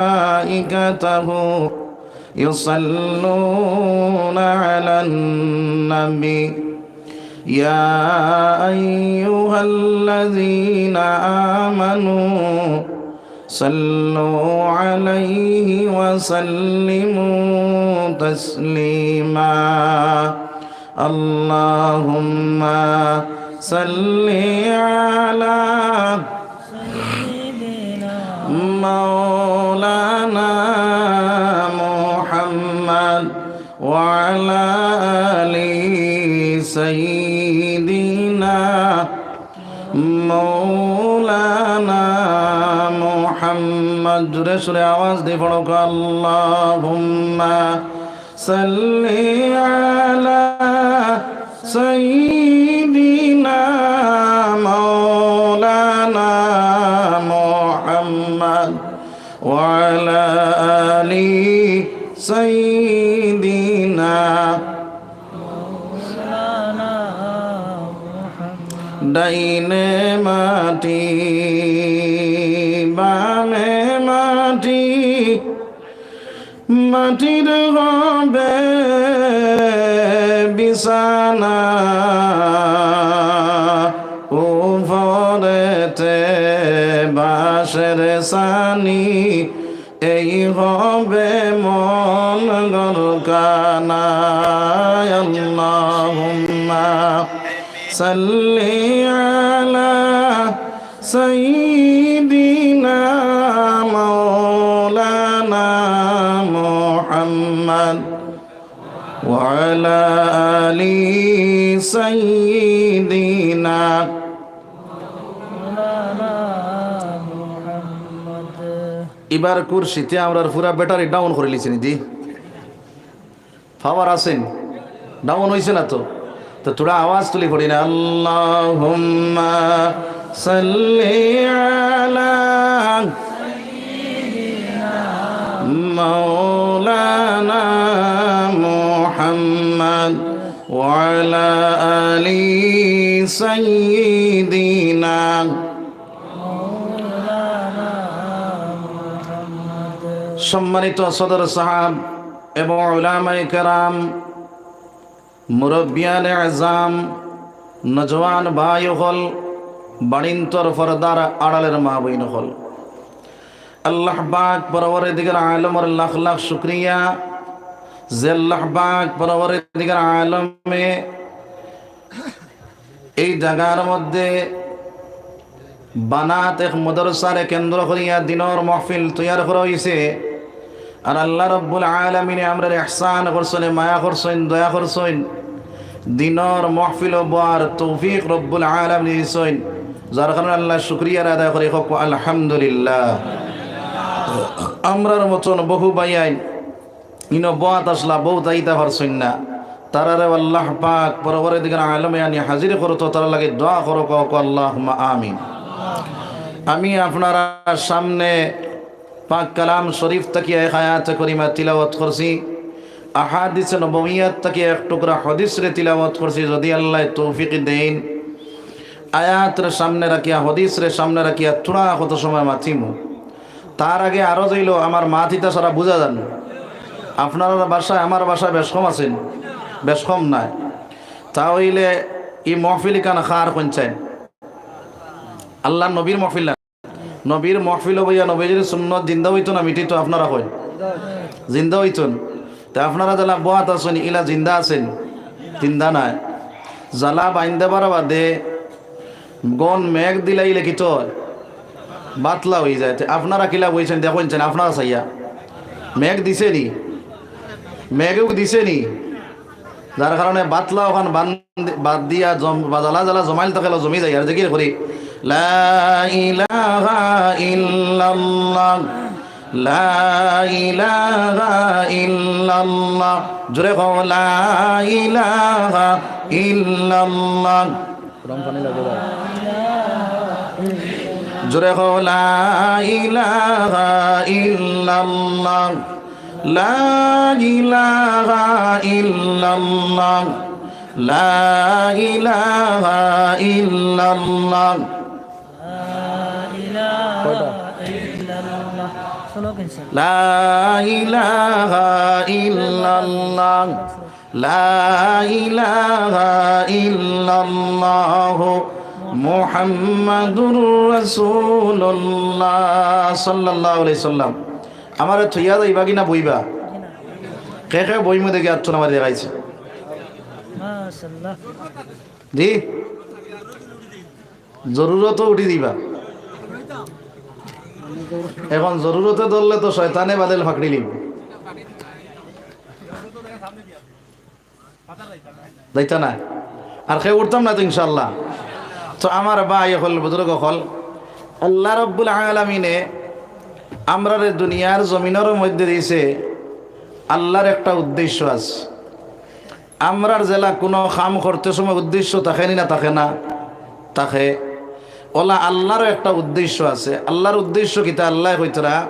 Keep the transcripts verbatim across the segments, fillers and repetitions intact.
وملائكته يصلون على النبي، يا أيها الذين آمنوا صلوا عليه وسلموا تسليما. اللهم صل على مولانا محمد وعلى آل سيدنا مولانا محمد. জোরে সোরে আওয়াজ দিয়া পড়ো, اللهم صل على سيدنا مولانا محمد وعلى آل سيدنا. ডাইনে মাটি, বামে মাটি, মাটির হবে বিছানা, উপরেতে বাঁশের ছানি, এই হবে মন ঘরখানা। اللهم صل على سيدنا مولانا محمد وعلى آل سيدنا. ইবার কুরসিতে আমরার পুরা ব্যাটারি ডাউন করিলিছি নি জি। পাওয়ার আছে নি? ডাউন অইছে না তো? তো থুড়া আওয়াজ তুলি পড়ি না। اللهم صل على مولانا محمد وعلى آل سيدنا. সম্মানিত সদর সাহেব এবং উলামায়ে কেরাম, মুরব্বিয়ানে আজম, নওজোয়ান ভাই অকল, বাড়িন্তর পর্দার আড়ালের মা বইন অকল, আল্লাহ পাক পরওয়ারদিগার আলমর লাখ লাখ শুকরিয়া, যে আল্লাহ পাক পরওয়ারদিগার আলমে এই জাগার মধ্যে বানাত এক মাদ্রাসারে কেন্দ্র করিয়া দিনর মাহফিল তৈয়ার করা অইছে। আর আল্লাহ রব্বুল আলামিনে আমরারে ইহসান করছইন, মায়া করছইন, দয়া করছইন, দিনর মাহফিলো বওয়ার তৌফিক রব্বুল আলামিনে দিছইন, যার কারণে আল্লাহর শুকরিয়া আদায় করি, কউক্কা আলহামদুলিল্লাহ। আমরার মতন বহু ভাইয়াইন ইনো বওয়াত আছলা, বউত আইতা পারছইন না। তারারেও আল্লাহ পাক পরওয়ারদিগার আলমে আনি হাজির করতো, তারার লাগি দোয়া করো, কউক্কা আল্লাহুম্মা আমিন। আমি আপনারার সামনে পাক কালাম শরীফ থাকিয়া এক আয়াতে করিমা তিলাওয়াত করছি, আহাদিসে নববিয়াত থাকিয়া এক টুকরা হাদিসরে তিলাওয়াত করছি। যদি আল্লায় তৌফিক দেইন, আয়াতরে সামনে রাখিয়া, হাদিসরে সামনে রাখিয়া থুড়া কত সময় মাতিমু। তার আগে আরজ অইলো, আমার মাত ইতা সারা বুঝা যার নি? আপনারার ভাষায়, আমার ভাষায় বেশ কম আছে নি? বেশ কম নায়। তা অইলে ই মহফিল ইখান কার কইন চাইন? আল্লাহর নবীর মহফিল না? নবীর মহফিলো বইয়া নবীজির সুন্নত জিন্দা অইতো না মিটিতো? আপনারা কইন জিন্দা অইতো নি। তে আপনারা যেলা বওয়াত আছইন, ইলা জিন্দা আছে নি? জিন্দা নায়। যেলা বাইন্ধা বারা বাদে ঘন মেঘ দিলাইলে কিতা অয়? বাতলা অইযায়। তে আপনারা কিলা বইছইন দেখইন চাইন, আপনারা চাইয়া। মেঘ দিছে নি? মেঘেও দিছে নি? যার কারণে বাতলা অখান বান-, বাদ দিয়া জম-, বা যেলা যেলা জমাইল থাকে, অলা জমি যায়। আর জিকির করি, লা ইলাহা ইল্লাল্লাহ, লা ইলাহা ইল্লাল্লাহ। জোরে কও, লা ইলাহা ইল্লাল্লাহ। জোরে কও, লা ইলাহা ইল্লাল্লাহ, লা ইলাহা ইল্লাল্লাহ, লা ইলাহা ইল্লাল্লাহ। কয়টা? لا إله إلا الله، لا إله إلا الله، محمد رسول الله، صلى الله عليه وسلم। আমারে থইয়া যাইবা কি না বইবা? কে কে বইমু দেখি আত তুলা মারি দেখাইছে। মাশাআল্লাহ। জি, জরুরতো উঠি দিবা। এখন জরুরতে ধরলে তো শয়তানে বাদেল ফাকড়ি লিব। যাইতা না? আর কেউ উঠতাম না তো ইনশাআল্লাহ। তো আমার ভাই অকল, বুজুর্গ অকল, আল্লাহ রাব্বুল আলামিনে আমরারে দুনিয়ার জমিনর মধ্যে দিছে, আল্লাহর একটা উদ্দেশ্য আছে। আমরার যেলা কুনু কাম করতে সময় উদ্দেশ্য থাকে নি না, থাকে না? থাকে। অলা আল্লাহরও একটা উদ্দেশ্য আছে। আল্লাহর উদ্দেশ্য কিতা? আল্লায় কইতরা,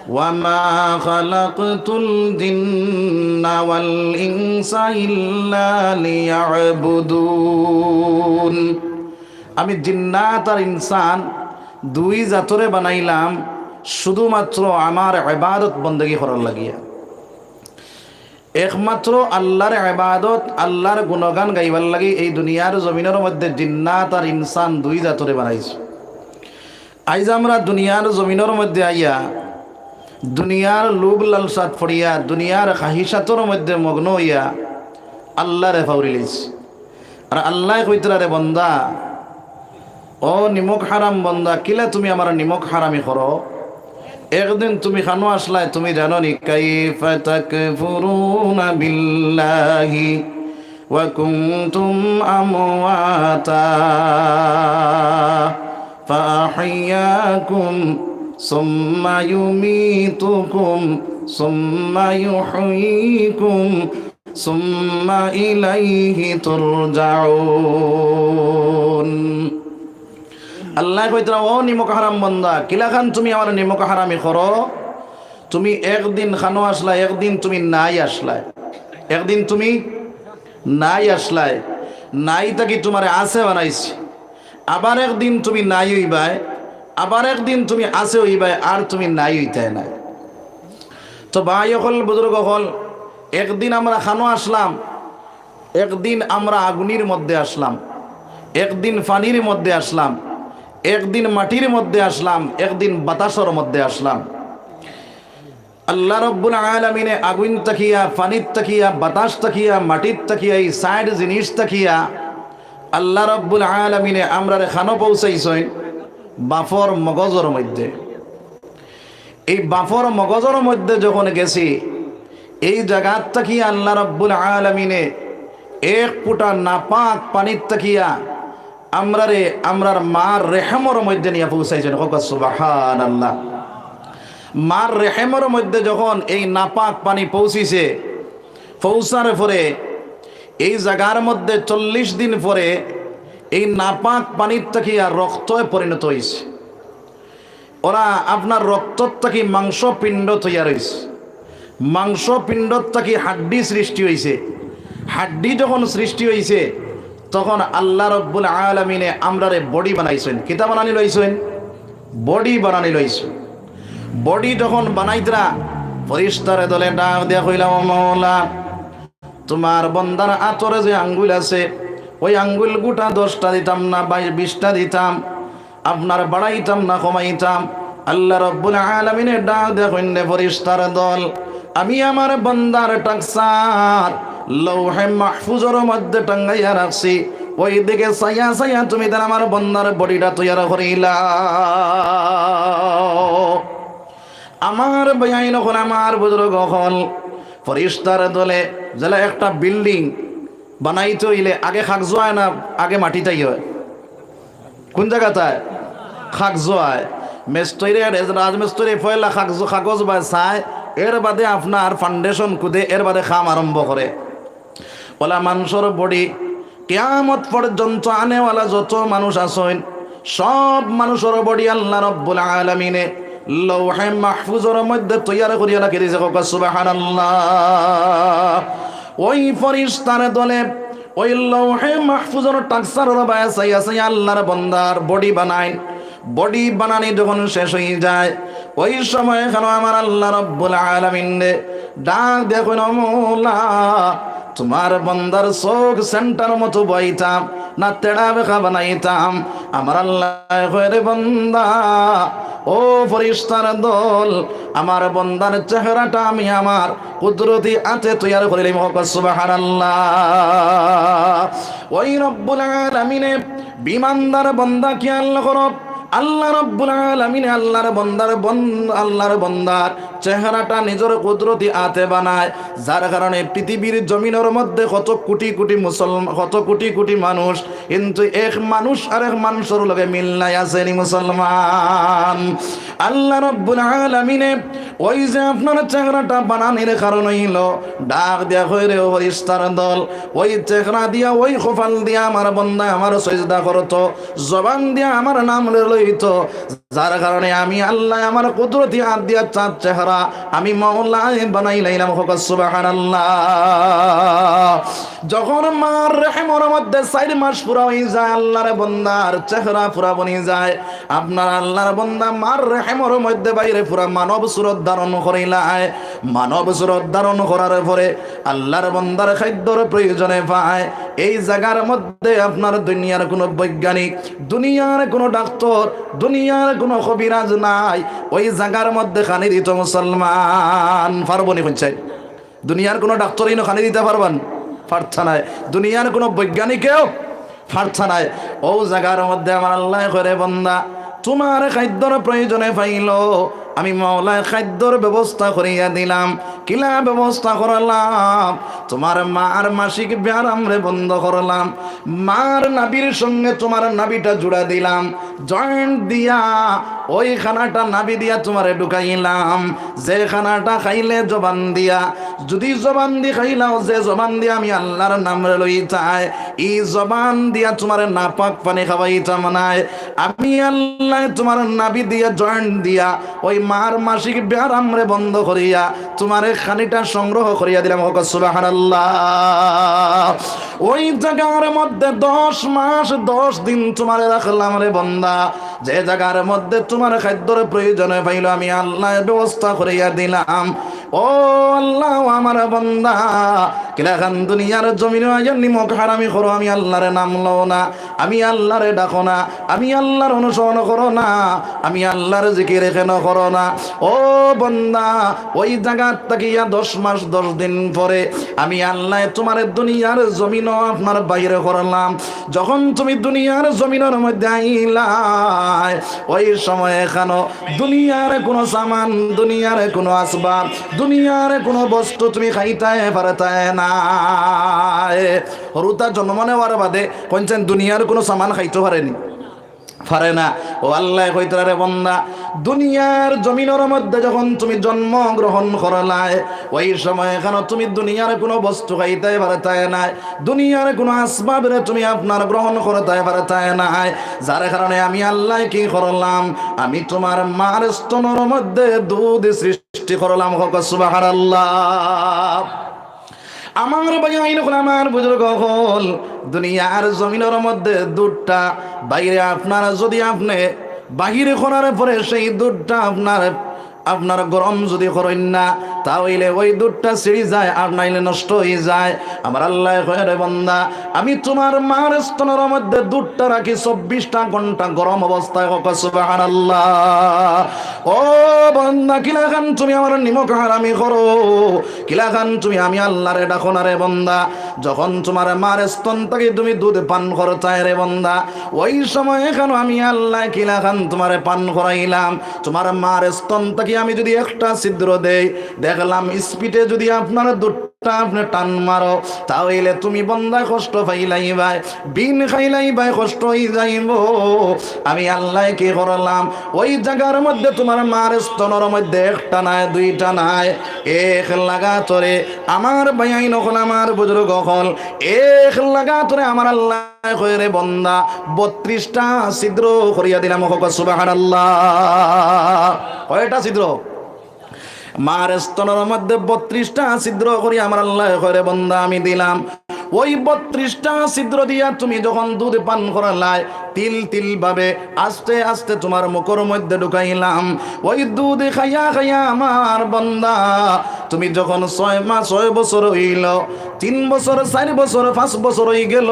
"ওয়া মা খালাকতুল জিন্না ওয়াল ইনসা ইল্লা লিয়াবুদুন।" আমি জিন্নাত আর ইনসান দুই জাতরে বানাইলাম শুধুমাত্র আমার ইবাদত বন্দেগী করার লাগিয়া। একমাত্র আল্লাহর ইবাদত, আল্লাহর গুণগান গাইবার লাগি এই দুনিয়ার জমিনর মধ্যে জিন্নাত আর ইনসান দুই জাতরে বানাইছে। আইজ আমরা দুনিয়ার জমিনর মধ্যে আইয়া দুনিয়ার লোভ লালসাত পড়িয়া দুনিয়ার খাহিশাতর মধ্যে মগ্ন অইয়া আল্লাহরে ফাউরি লইছি। আর আল্লায় কইতরা, "রে বন্দা, ও নিমক হারাম বন্দা, কিলা তুমি আমার নিমক হারামি করো? একদিন তুমি খানো আসলায়, তুমি জানো নি? কাইফা তাকফুরুনা বিল্লাহি ওয়া কুনতুম আমওয়াতা ফাআহইয়াকুম সুম্মা ইউমীতুকুম সুম্মা ইউহয়ীকুম সুম্মা ইলাইহি তুরজাউন।" আল্লায় কইতরা, "ও নিমক হারাম বন্দা, কিলাখান তুমি আমার নিমক হারামি করো? তুমি একদিন খানো আসলায়, একদিন তুমি নাই আসলায়, একদিন তুমি নাই আসলায়, নাই থাকি তুমারে আছে বানাইছি, আবার একদিন তুমি নাই অইবায়, আবার একদিন তুমি আছে অইবায়, আর তুমি নাই অইতায় নায়।" তো ভাই অকল, বুজুর্গ অকল, একদিন আমরা খানো আসলাম, একদিন আমরা আগুনির মধ্যে আসলাম, একদিন পানির মধ্যে আসলাম, একদিন মাটির মধ্যে আসলাম, একদিন বাতাসর মধ্যে আসলাম। আল্লাহ রাব্বুল আলামিনে আগুন থাকিয়া, পানিত থাকিয়া, বাতাস থাকিয়া, মাটিত থাকিয়া, এই চাইর জিনিস থাকিয়া আল্লাহ রাব্বুল আলামিনে আমরারে খানো পৌঁছাইছইন বাফর মগজর মধ্যে। এই বাফর মগজর মধ্যে যখন গেছি, এই জাগাত থাকিয়া আল্লাহ রাব্বুল আলামিনে এক ফুটা নাপাক পানিত থাকিয়া আমরারে আমরার মার রেহেমর মধ্যে নিয়া পৌঁছাইছইন। কউক্কা সুবহানাল্লাহ। মার রেহেমর মধ্যে যখন এই নাপাক পানি পৌঁছিছে, পৌঁছার পরে এই জাগার মধ্যে চল্লিশ দিন পরে এই নাপাক পানির থাকিয়া রক্তে পরিণত অইছে। অলা আপনার রক্তর থাকি মাংসপিণ্ড তৈয়ার অইছে, মাংসপিণ্ডর থাকি হাড্ডি সৃষ্টি অইছে। হাড্ডি যখন সৃষ্টি অইছে, তখন আল্লাহ রব্বুল আলামিনে আমরারে বডি বানাইছইন। কিতা বানানি লইছইন? বডি বানানি লইছইন। বডি যখন বানাইতরা, ফিরিস্তার দলে ডাক দিয়া কইলা, "ও মাওলা, তুমার বন্দার আতরে যে আঙ্গুল আছে, ওই আঙ্গুল গুটা দশটা দিতাম না, বাই-, বিশটা দিতাম, আপনার বাড়াইতাম না কমাইতাম?" আল্লাহ রব্বুল আলামিনে ডাক দিয়া কইন, "ফিরিস্তার দল, আমি আমার বন্দার টাকছার লৌহে মাহফুজর মধ্যে টাঙ্গাইয়া রাখছি, ওই দিকে চাইয়া চাইয়া তুমি তার আমার বন্দার বডিটা তৈয়ার করিলাও।" আমার ভাইয়াইন অকল, আমার বুজুর্গ অকল, ফিরিস্তার দলে যেলা একটা বিল্ডিং বানাইতে অইলে আগে কাগজো আয় না আগে মাটিত আয়? কুন জাগাত আয়? কাগজো আয়। মেস্তরি আর রাজমেস্তরি পয়লা কাগজ, কাগজ বায় চায়, এর বাদে আপনার ফাউন্ডেশন কুদে, এর বাদে কাম আরম্ভ করে। অলা মানষর বডি, কিয়ামত পর্যন্ত আনেওয়ালা যত মানুষ আছইন, সব মানষর বডি আল্লাহ রব্বুল আলামিনে লৌহে মাহফুজর মধ্যে তৈয়ার করিয়া রাখি দিছে। কউক্কা সুবহানাল্লাহ। ওই ফিরিস্তার দলে ওই লৌহে মাহফুজর টাকছারর বায় চাইয়া চাইয়া আল্লাহর বন্দার বডি বানাইন। বডি বানানি যখন শেষ অই যায়, ওই সময় এখানো আমার আল্লাহ রব্বুল আলামিনরে ডাক দিয়া কইন, "ও মওলা, তুমার বন্দার চউখ সেন্টার মতো বওয়াইতাম না তেড়া বেকা বানাইতাম?" আমার আল্লায় কয়, "রে বন্দা, ও ফিরিস্তার দল, আমার বন্দার চেহারাটা আমি আমার কুদরতি আতে তৈয়ার করিলিমু।" কউক্কা সুবহানাল্লাহ। ওই রব্বুল আলামিনে, ইমানদার বন্দা, খেয়াল করো, আল্লাহ রব্বুল আলামিনে আল্লাহর বন্দার বন-, আল্লাহর বন্দার চেহারাটা নিজর কুদরতি আতে বানায়, যার কারণে পৃথিবীর জমিনর মধ্যে কত কোটি কোটি মুসলমান, কত কোটি কোটি মানুষ, কিন্তু এক মানুষ আরেক মানুষর লগে মিল নাই, আছে নি মুসলমান? আল্লাহ রব্বুল আলামিনে ওই যে আপনার চেহারাটা বানানির কারণ অইলো, ডাক দিয়া কয়, "রে ও ফিরিস্তার দল, ওই চেহারা দিয়া, ওই কপাল দিয়া আমার বন্দায় আমার সইজদা করতো, জবান দিয়া আমার নামরে লইতো, যার কারণে আমি আল্লায় আমার কুদরতি আত দিয়া চার চেহারা আমি মওলায় বানাইলাইলাম।" কউক্কা সুবহানাল্লাহ। যখন মার রেহেমর মধ্যে চাইর মাস পুরা অই যায়, আল্লাহর বন্দার চেহারা পুরা বনি যায়। আপনার আল্লাহর বন্দা মার রেহেমর মধ্যে বাইরে পুরা মানব সুরত ধারণ করিলায়। মানব সুরত ধারণ করার পরে আল্লাহর বন্দার খাদ্যর প্রয়োজনে পায়। এই জাগার মধ্যে আপনার দুনিয়ার কোনো বৈজ্ঞানিক, দুনিয়ার কোনো ডাক্তার, দুনিয়ার কোনো কবিরাজ নাই। ওই জাগার মধ্যে খানি দিতো মুসলমান। পারবো নি কইন চাই? দুনিয়ার কোনো ডাক্তারই ইনো খানি দিতা পারবা নি? পারতা নায়। দুনিয়ার কোনো বৈজ্ঞানিকেও পারতা নায়। ও জাগার মধ্যে আমার আল্লায় কয়, "রে বন্দা, তুমার খাদ্যর প্রয়োজনে পাইলো, আমি মওলায় খাদ্যর ব্যবস্থা করিয়া দিলাম।" কিলা ব্যবস্থা করলাম? তুমার মার মাসিক ব্যায়ামরে বন্ধ করলাম, মার নাভির সঙ্গে তুমার নাভিটা জুড়া দিলাম, জয়েন্ট দিয়া ওই খানাটা নাভি দিয়া তুমারে ঢুকাইলাম, যে খানাটা খাইলে জবান দিয়া, যদি জবান দি খাইলাও, যে জবান দি আমি আল্লাহর নামরে লইতায়, ই জবান দিয়া তুমারে নাপাক পানি খাওয়াইতাম নায়। আমি আল্লায় তুমার নাভি দিয়া জয়েন্ট দিয়া ওই মার মাসিক ব্যায়ামরে বন্ধ করিয়া তুমারে খানিটা সংগ্রহ করিয়া দিলাম। কউক্কা সুবহানাল্লাহ। ওই জাগার মধ্যে দশ মাস দশ দিন তুমারে রাখলাম রে বন্দা, যে জাগার মধ্যে তুমার খাদ্যর প্রয়োজনে পাইলো আমি আল্লায় ব্যবস্থা করিয়া দিলাম। ও আল্লাহ, ও আমার বন্দা, কিলাখান দুনিয়ার জমিনো আইয়া নিমক হারামি করো, আমি আল্লাহরে নাম লও না, আমি আল্লাহরে ডাকো না, আমি আল্লাহর অনুসরণ করো না, আমি আল্লাহর জিকির কেনে করো না? ও বন্দা, ওই জাগাত থাকিয়া দশ মাস দশ দিন পরে আমি আল্লায় তুমারে দুনিয়ার জমিনো আপনার বাইরে করলাম। যখন তুমি দুনিয়ার জমিনর মধ্যে আইলায়, ওই সময় এখানো দুনিয়ার কোনো সামান, দুনিয়ার কোনো আসবাব, দুনিয়ার কোনো বস্তু তুমি খাইতায় পারতায় নায়। হুরুতা জন্ম নেওয়ার বাদে কইন চাইন দুনিয়ার কোনো সামান খাইতো পারে নি? পারে না। ও আল্লায় কইতরা, রে বন্দা, দুনিয়ার জমিনর মধ্যে যখন তুমি জন্ম গ্রহণ করলায়, ওই সময় এখানো তুমি দুনিয়ার কোনো বস্তু খাইতায় পারতায় নায়, দুনিয়ার কোনো আসবাবরে তুমি আপনার গ্রহণ করতায় পারতায় নায়। যার কারণে আমি আল্লায় কি করলাম? আমি তুমার মার স্তনর মধ্যে দুধ সৃষ্টি করলাম। কউক্কা সুবহানাল্লাহ। আমার ভাইয়াইন অকল, আমার বুজুর্গ অকল, দুনিয়ার জমিনর মধ্যে দুধটা বাইরে আপনারা যদি আপনে বাহির করার পরে সেই দুধটা আপনার, আপনার গরম যদি করইন না, তা অইলে ওই দুধটা ছিড়ি যায়, আর নাইলে নষ্ট অই যায়। আমার আল্লায় কয়, রে বন্দা, আমি তুমার মার স্তনর মধ্যে দুধটা রাখি চব্বিশটা ঘন্টা গরম অবস্থায়। কউক্কা সুবহানাল্লাহ। ও বন্দা, কিলাখান তুমি আমার নিমক হারামি করো, কিলাখান তুমি আমি আল্লাহরে ডাকো না রে বন্দা। যখন তুমার মার স্তন থাকি তুমি দুধ পান করতায় রে বন্দা, ওই সময় এখানো আমি আল্লায় কিলাখান তুমারে পান করাইলাম। তুমার মার স্তন থাকি আমি যদি একটা ছিদ্র দেই, দেখলাম স্পিডে যদি আপনার দুধটা আপনে টান মারো, তা অইলে তুমি বন্দায় কষ্ট পাইলাইবায়, বিন খাইলাইবায়, কষ্ট অই যাইবো। আমি আল্লায় কি করলাম? ওই জাগার মধ্যে তুমার মার স্তনর মধ্যে একটা নায়, দুইটা নায়, এক লাগাতরে আমার ভাইয়াইন অকল, আমার বুজুর্গ অকল, এক লাগাতরে আমার আল্লায় কয়, রে বন্দা, বত্রিশটা ছিদ্র করিয়া দিলাম। কউক্কা সুবহানাল্লাহ। কয়টা ছিদ্র? মার স্তনর মধ্যে বত্রিশটা ছিদ্র করি আমার আল্লায় কয়, রে বন্দা, আমি দিলাম। ওই বত্রিশটা ছিদ্র দিয়া তুমি যখন দুধ পান করলায়, তিল তিল ভাবে আস্তে আস্তে তুমার মুখর মধ্যে ঢুকাইলাম। ওই দুধ খাইয়া খাইয়া আমার বান্দা, তুমি যখন ছয় মাস, ছয় বছর অইল, তিন বছর, চাইর বছর, পাঁচ বছর অইগেল,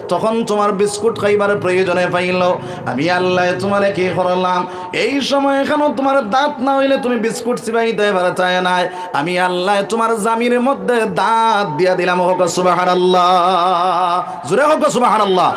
তখন তুমার বিস্কুট খাইবার প্রয়োজনে পাইল। আমি আল্লায় তুমারে কি করলাম? এই সময় এখানো তুমার দাঁত না অইলে তুমি বিস্কুট চিবাইতায় পারতায় নায়। আমি আল্লায় তুমার জামির মধ্যে দাঁত দিয়া দিলাম। কউক্কা সুবহানাল্লাহ, জোরে কউক্কা সুবহানাল্লাহ।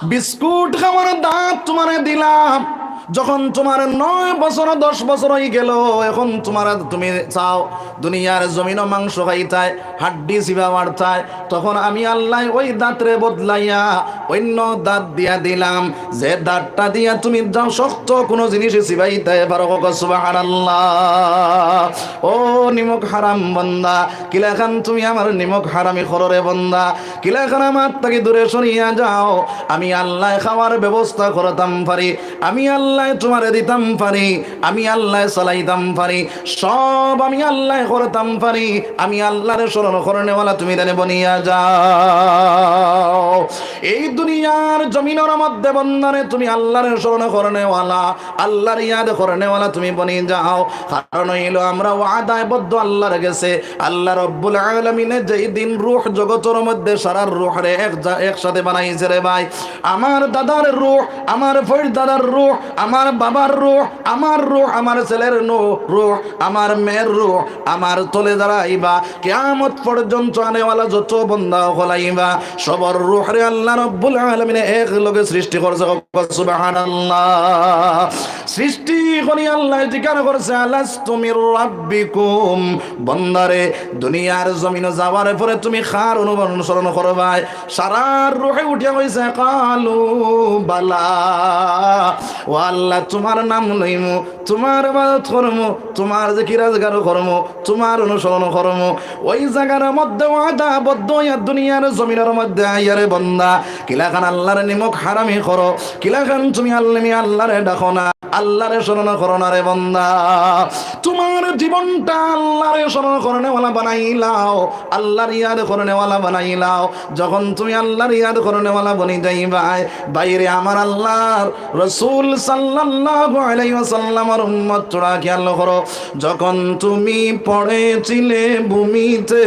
বিস্কুট খাওয়ার দাঁত তুমারে দিলাম। যখন তুমার নয় বছর, দশ বছর অইগেল, এখন তুমার, তুমি চাও দুনিয়ার জমিনো মাংস খাইতায়, হাড্ডি চিবা মারতায়, তখন আমি আল্লায় ওই দাঁতরে বদলাইয়া অইন্য দাঁত দিয়া দিলাম, যে দাঁতটা দিয়া তুমি যাও শক্ত কুনু জিনিস চিবাইতায় পারো। কউক্কা সুবহানাল্লাহ। ও নিমক হারাম বান্দা, কিলাখান তুমি আমার নিমক হারামি করো রে বান্দা, কিলাখান আমার থাকি দূরে সরিয়া যাও। আমি আল্লায় খাওয়ার ব্যবস্থা করতাম পারি, আমি আল্লায় তুমারে দিতাম পারি, আমি আল্লায় চালাইতাম পারি, সব আমি আল্লায় করতাম পারি। আমি আল্লারে স্মরণ করনেওয়ালা তুমি তাইলে বনিয়া যাও। এই দুনিয়ার জমিনর মধ্যে বান্দারে তুমি আল্লারে স্মরণ করনেওয়ালা, আল্লার ইয়াদ করনেওয়ালা তুমি বনি যাও। কারণ অইল আমরা ওয়াদাবদ্ধ আল্লার গেছে। আল্লাহ রব্বুল আলামিনে যেই দিন রুহ জগতর মধ্যে সারার রুহরে এক জা-, একসাথে বানাইছে রে ভাই, আমার দাদার রুহ, আমার ফইর দাদার রুহ, আমার বাবার রুহ, আমার রুহ, আমার ছেলের নু-, রুহ, আমার মেয়ের রুহ, আমার তলে যারা আইবা, কিয়ামত পর্যন্ত আনেওয়ালা যত বন্দা অকল আইবা, সবর রুহরে আল্লাহ রব্বুল আলামিনে এক লগে সৃষ্টি করছে। কউক্কা সুবহানাল্লাহ। সৃষ্টি করি আল্লায় জিকার করছে, "আলাস্তু বিরাব্বিকুম।" বন্দারে, দুনিয়ার জমিনো যাওয়ার পরে তুমি কার অনুসরণ করবায়? সারার রুহে উঠিয়া কইছে, "ক্বালু বালা।" ও আল্লাহ, তুমার নাম লইমু, তুমার ইবাদত করমু, তুমার জিকির আজগার করমু, তুমার অনুসরণ করমু। ওই জাগার মধ্যে ওয়াদাবদ্ধ অইয়া দুনিয়ার জমিনর মধ্যে আইয়া রে বন্দা, কিলাখান আল্লার নিমক হারামি করো, কিলাখান তুমি আল্লাহ, আল্লারে ডাকো না, আল্লারে স্মরণ করো না রে বন্দা। তুমার জীবনটা আল্লারে স্মরণ করনেওয়ালা বানাইলাও, আল্লার ইয়াদ করনেওয়ালা বানাইলাও। যখন তুমি আল্লার ইয়াদ করনেওয়ালা বনি যাইবায়, বাইরে আমার আল্লার রসুল সাল্লাল্লাহু আলাইহি ওয়াসাল্লামর উম্মত, তোরা খেয়াল করো, যখন তুমি পড়েছিলে ভূমিতে,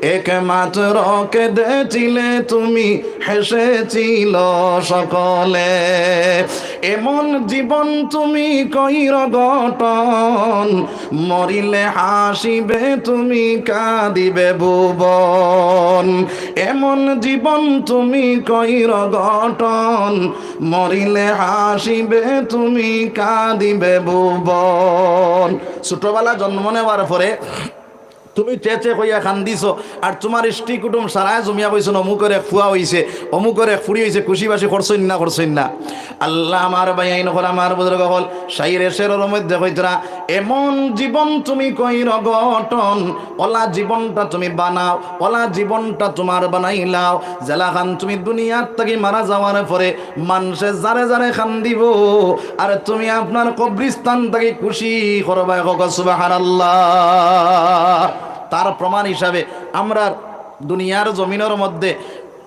একমাত্র কেঁদেছিলে তুমি, হেসেছিল সকলে। এমন জীবন তুমি কইর গঠন, মরিলে হাসিবে তুমি, কাঁদিবে ভুবন। এমন জীবন তুমি কইর গঠন, মরিলে হাসিবে তুমি, কাঁদিবে ভুবন। ছোটবেলা জন্ম নেওয়ার পরে তুমি চেঁচে কইয়া কান্দিছো, আর তুমার ইষ্টি কুটুম সারায় জমিয়া কইছইন, "অমুকর এক ফুয়া অইছে, অমুকর এক ফুড়ি অইছে, খুশি বাসি করছইন না, করছইন না?" আল্লাহ, আমার ভাইয়াইন অকল, আমার বুজুর্গ অকল, শাইরে শেরর মধ্যে কইতরা, এমন জীবন তুমি কইর গঠন, অলা জীবনটা তুমি বানাও, অলা জীবনটা তুমার বানাইলাও, যেলাখান তুমি দুনিয়ার থাকি মারা যাওয়ার পরে মানষে যারে যারে কান্দিবো, আর তুমি আপনার কবরস্থান থাকি খুশি করবায়। কউক্কা সুবহানাল্লাহ। তার প্রমাণ হিসাবে আমরা দুনিয়ার জমিনর মধ্যে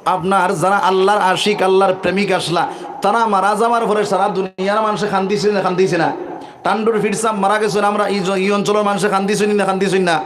আপনার যারা আল্লার আশিক, আল্লার প্রেমিক আছলা, তারা মারা যাওয়ার পরে সারা দুনিয়ার মানষে কান্দিছে না, কান্দিছে না? টান্ডুর পীর সাব মারা গেছইন, আমরা ই জ-, ই অঞ্চলর মানষে কান্দিছইন না, কান্দিছইন না?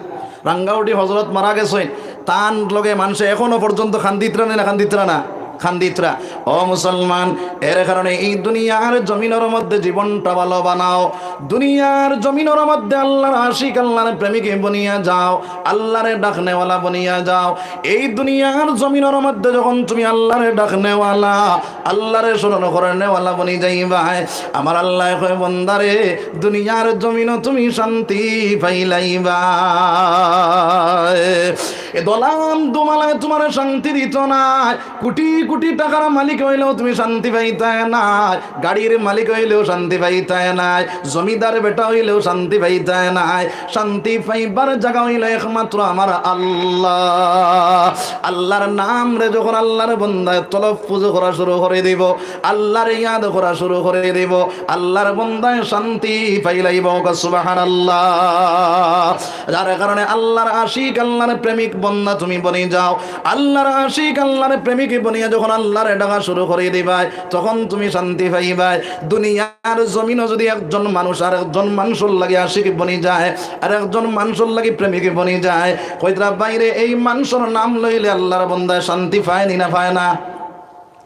রাঙ্গাউটি হজরত মারা গেছইন, তান লগে মানষে এখনো পর্যন্ত কান্দিতরা না, কান্দিতরা না? কান্দিতরা। ও মুসলমান, এর কারণে এই দুনিয়ার জমিনর মধ্যে জীবনটা ভালো বানাও, দুনিয়ার জমিনর মধ্যে আল্লার আশিক, আল্লার প্রেমিক বনিয়া যাও, আল্লারে ডাকনেওয়ালা বনিয়া যাও। এই দুনিয়ার জমিনর মধ্যে যখন তুমি আল্লারে ডাকনেওয়ালা, আল্লারে স্মরণ করনেওয়ালা বনি যাইবায়, আমার আল্লায় কয়, "বন্দারে, দুনিয়ার জমিনো তুমি শান্তি পাইলাইবায়।" এ দলান দুমালায় তুমারে শান্তি দিতো নায়, কোটি কোটি টাকার মালিক অইলেও তুমি শান্তি পাইতায় নায়, গাড়ির মালিক অইলেও শান্তি পাইতায় নায়, জমিদার বেটা অইলেও শান্তি পাইতায় নায়। শান্তি পাইবার জাগা অইলো একমাত্র আমার আল্লাহ। আল্লার নামরে যখন আল্লার বন্দায় তলফুজ করা শুরু করি দিবো, আল্লার ইয়াদ করা শুরু করি দিবো, আল্লার বন্দায় শান্তি পাইলাইবো। কউক্কা সুবহানাল্লাহ। যার কারণে আল্লার আশিক, আল্লার প্রেমিক বন্দা তুমি বনি যাও। আল্লার আশিক, আল্লার প্রেমিক বনিয়া যখন আল্লারে ডাকা শুরু করি দিবায়, তখন তুমি শান্তি পাইবায়। দুনিয়ার জমিনো যুদি একজন মানুষ আর একজন মানষর লাগি আশিক বনি যায়, আর একজন মানষর লাগি প্রেমিক বনি যায়, কইতরা ভাইরে, এই মানষর নাম লইলে আল্লার বন্দায় শান্তি পায়নি না পায় না?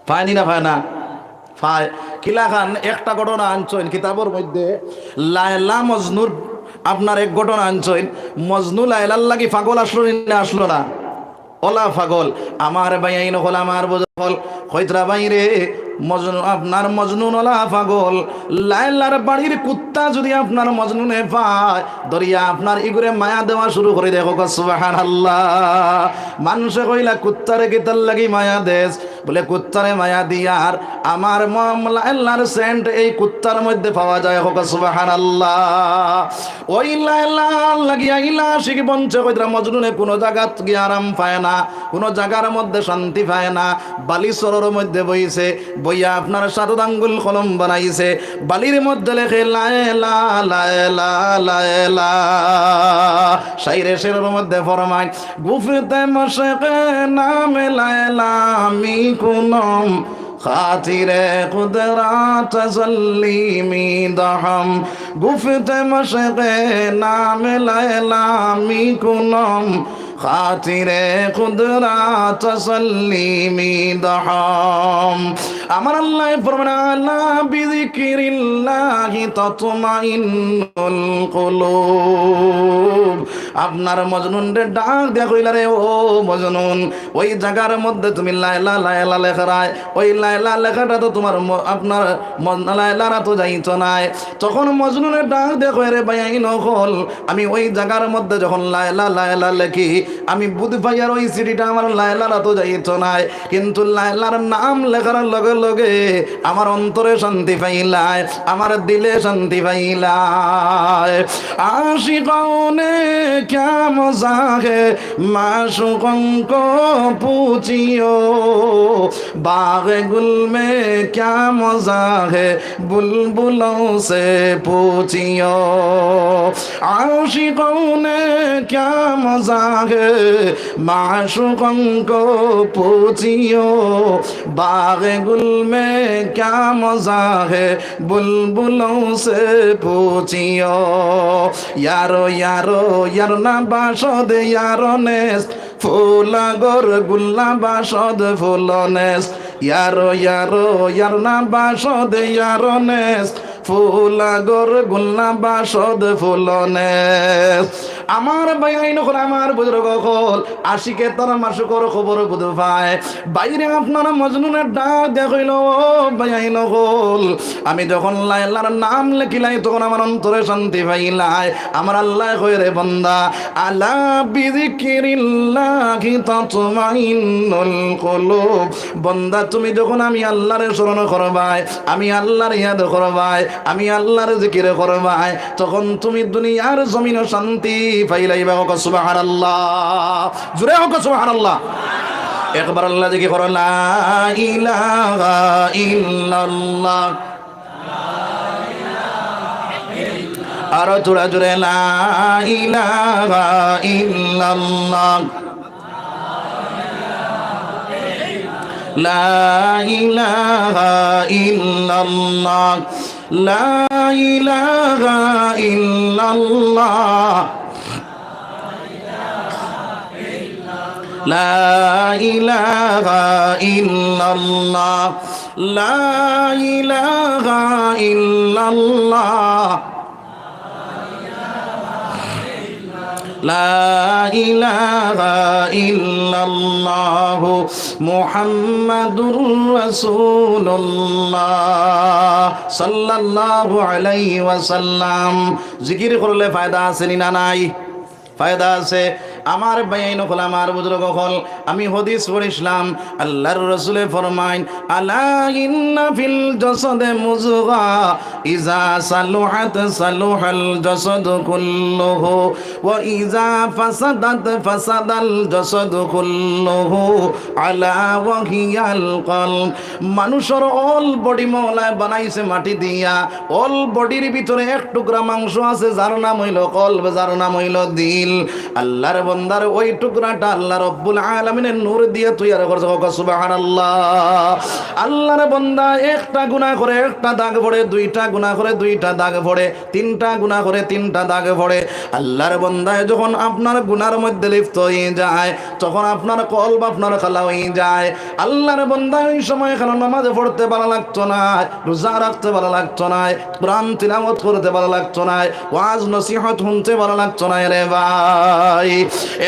পায়নি না পায় না? পায়। কিলাখান একটা ঘটনা আনছইন কিতাবর মধ্যে, লায়লা মজনুর আপনার এক ঘটনা আনছইন। মজনু লায়লার লাগি পাগল আছলো নি না আছলো না? অলা পাগল। আমার ভাইয়াইন অকল, আমার বুজুর্গ অকল, কইতরা ভাইরে, মজনু, আপনার মজনুন অলা পাগল। লায়লার বাড়ির কুত্তা যুদি আপনার মজনুনে পায়, ধরিয়া আপনার ইগুরে মায়া দেওয়া শুরু করি দেয়। কউক্কা সুবহানাল্লাহ। মানষে কইলা, কুত্তারে কিতার লাগি মায়া দেস? বলে, কুত্তারে মায়া দিয়ার আমার মম-, লায়লার সেন্ট এই কুত্তার মধ্যে পাওয়া যায়। কউক্কা সুবহানাল্লাহ। ওই লায়লার লাগি আইলা আশিক বনছে, কইতরা মজনুনে কুনু জাগাত গিয়া আরাম পায় না, কুনু জাগার মধ্যে শান্তি পায় না। বালি চরর মধ্যে বইছে, বইয়া আপনার সাত আঙ্গুল কলম বানাইছে, বালির মধ্যে লেখে লায়লা, লায়লা, লায়লা। শাইরে শেরর মধ্যে ফরমায়, گفت مشق نام لیلا می‌کنم، خاطر قدرت تسلی می‌دهم. گفت مشق نام لیلا می‌کنم، خاطر قدرت تسلی می‌دهم. আমার আল্লায় ফরমাইন, আলা বিযিকরিল্লাহি তাতমাইন্নুল কুলুব। আপনার মজনুনরে ডাক দিয়া কইলা, রে ও মজনুন, ওই জাগার মধ্যে তুমি লায়লা, লায়লা লেখরায়, ওই লায়লা লেখাটা তো তোমার ম-, আপনার মন-, লায়লার আতো যাইতো নায়। তখন মজনুনে ডাক দিয়া কয়, রে ভাইয়াইন অকল, আমি ওই জাগার মধ্যে যখন লায়লা, লায়লা লেখি, আমি বুঝ পাইয়ার ওই চিঠিটা আমার লায়লার আতো যাইতো নায়, কিন্তু লায়লার নাম লেখার লগে লগে আমার অন্তরে শান্তি পাইলায়, আমার দিলে শান্তি পাইলায়। عاشقوں نے کیا مزاح ہے، معشوقوں کو پوچھیو، باغ گل میں کیا مزاح ہے، بلبلوں سے پوچھیو۔ عاشقوں نے کیا مزاح ہے، معشوقوں کو پوچھیو، باغ گل میں کیا مزاح ہے، بلبلوں سے پوچھیو۔ یارو یارو یار نا باشد یارو نیست، ফুল আগর গুল না বাসদ ফুল নেস। ইয়ারো ইয়ারো ইয়ার না বাসদ ইয়ারো নেস, ফুল আগর গুল না বাসদ ফুল নেস। আমার ভাইয়াইন অকল, আমার বুজুর্গ অকল, আশিকে তার মাশুকর খবর বুঝ পায়। ভাইরে, আপনারা মজনুনে ডাক দিয়া কইল, ও ভাইয়াইন অকল, আমি যখন লায়লার নাম লেখিলাই, তখন আমার অন্তরে শান্তি পাইলাই। আমার আল্লায় কয়, রে বান্দা, আলা বিযিকরিল্লাহি তাতমাইন্নুল কুলুব। বান্দা, তুমি যখন আমি আল্লারে স্মরণ করবায়, আমি আল্লার ইয়াদ করবায়, আমি আল্লার জিকির করবায়, তখন তুমি দুনিয়ার জমিনো শান্তি পাইলাইবা। কউক্কা সুবহানাল্লাহ। জোরে কউক্কা সুবহানাল্লাহ। একবার আল্লাহ জিকির করো, লা ইলাহা ইল্লাল্লাহ। আরো জোরে জোরে, লা ইলাহা ইল্লাল্লাহ। লা ইলাহা ইল্লাল্লাহ। لا إله إلا الله. لا إله إلا الله. لا إله إلا الله. لا إله إلا الله محمد رسول الله صلى الله عليه وسلم। জিকির করলে ফায়দা আছে নি না নাই? ফায়দা আছে। আমার ভাইয়াইন অকল, আমার বুজুর্গ অকল, আমি হাদিস পড়ছিলাম, আল্লার রসুলে ফরমাইন, ألا إن في الجسد مضغة إذا صلحت صلح الجسد كله وإذا فسدت فسد الجسد كله ألا وهي القلب। মানুষর all body মওলায় বানাইছে মাটি দিয়া, all bodyর ভিতরে এক টুকরা মাংস আছে, যার নাম অইলো কলব, যার নাম অইলো দিল। আল্লার বান্দার ওই টুকরাটা আল্লাহ রব্বুল আলামিনের নূর দিয়া তৈয়ার করছে। কও সুবহানাল্লাহ। আল্লাহর বান্দা একটা গুনাহ করে একটা দাগ পড়ে, দুইটা গুনাহ করে দুইটা দাগ পড়ে, তিনটা গুনাহ করে তিনটা দাগ পড়ে। আল্লাহর বান্দায় যখন আপনার গুনার মধ্যে লিপ্ত হয়ে যায়, তখন আপনার কলব আপনার কালা হয়ে যায়। আল্লাহর বান্দা ওই সময় কেন নামাজ পড়তে ভালো লাগতো না, রোজা রাখতে ভালো লাগতো না, কোরআন তিলাওয়াত করতে ভালো লাগতো না, ওয়াজ নসিহত শুনতে ভালো লাগতো না রে ভাই।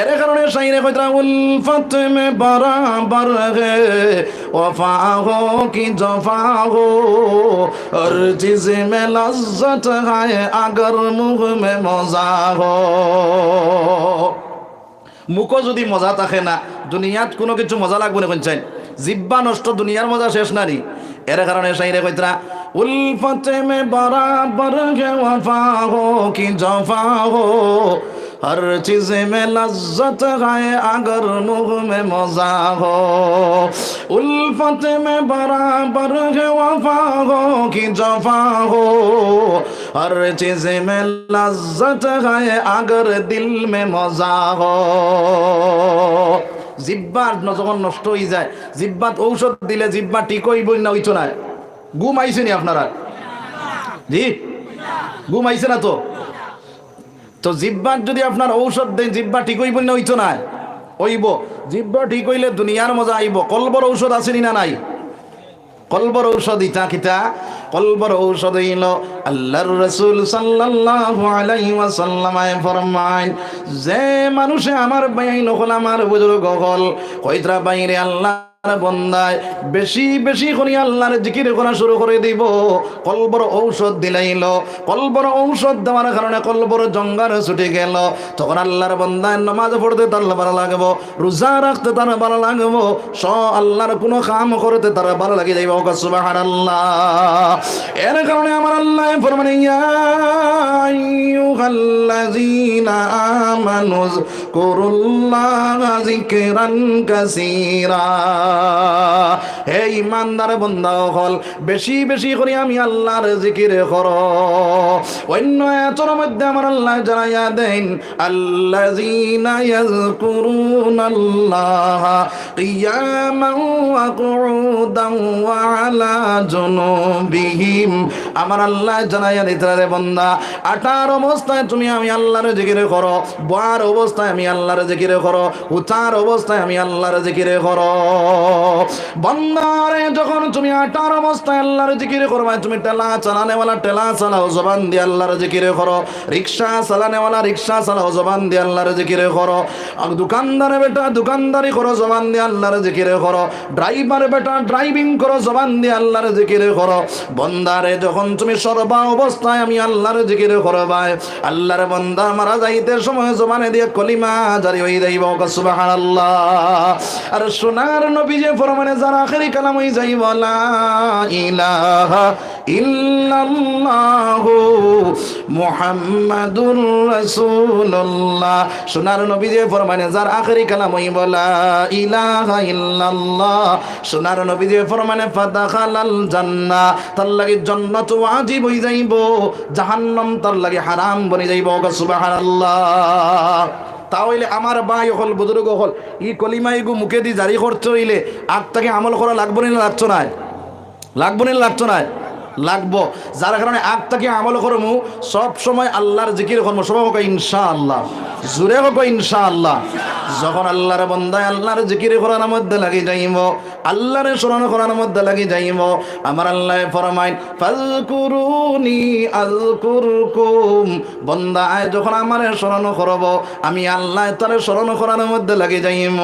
এর কারণে শাইরে কইতরা, উলফত মে বরাবর হে, ওয়াফা হো কি জফা হো, হর চিজ মে লজ্জত হায়, আগর মুহ মে মজা হো। মুখো যদি মজা থাকে না, দুনিয়াত কুনু কিছু মজা লাগবো না। কোন চাইন জিব্বা নষ্ট, দুনিয়ার মজা শেষ না নি? এর কারণে শাইরে কইতরা, উলফত মে বরাবর হে, ওয়াফা হো কি জফা হো, হর চিজ মে লজ্জত হায়, আগর মুহ মে মজা হো। উলফত মে বরাবর হে, ওয়াফা হো কি জফা হো, হর চিজ মে লজ্জত হায়, আগর দিল মে মজা হো। জিব্বা ন-, যখন নষ্ট হয়ে যায়, জিব্বাত ঔষধ দিলে জিব্বা ঠিক হইব না, হইতো না? ঘুম আইছে নি আপনারা? জি, ঘুম আইছে না তো? তো জিব্বার যদি আপনার ঔষধ দেন, জিব্বা ঠিক হইব না, হইতো না? হইব। জিব্বা ঠিক হইলে দুনিয়ার মজা আইব। কলবর ঔষধ আছে নি না নাই? কলবর ঔষধ ইতা কিতা? কলবর ঔষধ হইল আল্লাহর রাসূল সাল্লাল্লাহু আলাইহি ওয়াসাল্লামে ফরমাইন, যে মানুষে আমার ভাই হকল, আমার বুজুর্গ হকল, কইতরা ভাইরে আল্লাহ বন্দায় বেশি বেশি করি আল্লাহর জিকির করা শুরু করে দিব। কলবর ঔষধ দিলাইল, কলবর ঔষধ দেওয়ার কারণে কলবর জঙ্গার ছুটি গেল। তখন আল্লাহর বন্দায় নামাজ পড়তে তার ভালো লাগবো, রোজা রাখতে তার ভালো লাগবো, স আল্লাহর কোনো কাম করতে তার ভালো লাগি যাইব। কও সুবহানাল্লাহ। এর কারণে আমার আল্লাহ ফরমানে, ইয়া আইয়ুহাল্লাযীনা আমানু কুরুল্লাহা যিকরান কাসীরা। হে ইমানদার বন্দা অকল, বেশি বেশি করি আমি আল্লাহর জিকির করো। অন্য আয়াতর মধ্যে আমার আল্লাহ জানাইয়া দেন, আল্লাযীনা ইয়াযকুরুনাল্লাহা কিয়ামান ওয়া কুউদান ওয়া আলা জুনুবিহিম। আমার আল্লাহ জানাইয়া দিতরা রে বন্দা, আটার অবস্থায় তুমি আমি আল্লাহর জিকির করো, বওয়ার অবস্থায় আমি আল্লাহর জিকির করো, হুতার অবস্থায় আমি আল্লাহর জিকির করো। বন্দারে, যখন তুমি আটার অবস্থায় আল্লাহর জিকির করবায়, তুমি ঠেলা চালানেওয়ালা ঠেলা চালাও, জবান দি আল্লাহর জিকির করো। রিক্সা চালানেওয়ালা রিক্সা চালাও, জবান দি আল্লাহর জিকির করো। আর দোকানদারে বেটা দোকানদারি করো, জবান দি আল্লাহর জিকির করো। ড্রাইভার বেটা ড্রাইভিং করো, জবান দি আল্লাহর জিকির করো। বন্দারে, যখন তুমি সর্বা অবস্থায় আমি আল্লাহর জিকির করবায়, আল্লাহর বন্দা মারা যাইতে সময় জবানে দিয়া কলিমা জারি হই যাইব। কও সুবহানাল্লাহ। আর সোনার নবী যে ফরমানে যার আখেরি কালাম হই যাইব লা ইলাহা ইল্লাল্লাহু মুহাম্মাদুর রাসূলুল্লাহ। সোনার নবী যে ফরমানে যার আখেরি কালাম হইব লা ইলাহা ইল্লাল্লাহ। সোনার নবী যে ফরমানে ফাদাখালাল জান্নাহ, তার লাগি জান্নাত ওয়াজিব হই যাইব, জাহান্নাম তার লাগি হারাম বনি যাইব। কও সুবহানাল্লাহ। তা অইলে আমার ভাই অকল, বুজুর্গ অকল, ই কলিমা ইগু মুখেদি জারি করতে অইলে আগ থাকি আমল করা লাগবো নি না লাগতো নায়? লাগবো নি না লাগতো নায়? লাগবো। যার কারণে আগ থাকি আমল করমু, সব সময় আল্লাহর জিকির করমু। সবাই কও ইনশাআল্লাহ, জোরে কও ইনশাআল্লাহ। যখন আল্লাহর বন্দায় আল্লাহর জিকির করার মধ্যে লাগি যাইব, আল্লাহরে স্মরণ করার মধ্যে লাগি যাইব, আমার আল্লাহ ফরমাইন, ফাযকুরুনি আযকুরকুম। বন্দায় যখন আমারে স্মরণ করব, আমি আল্লাহ তারে স্মরণ করার মধ্যে লাগি যাইব।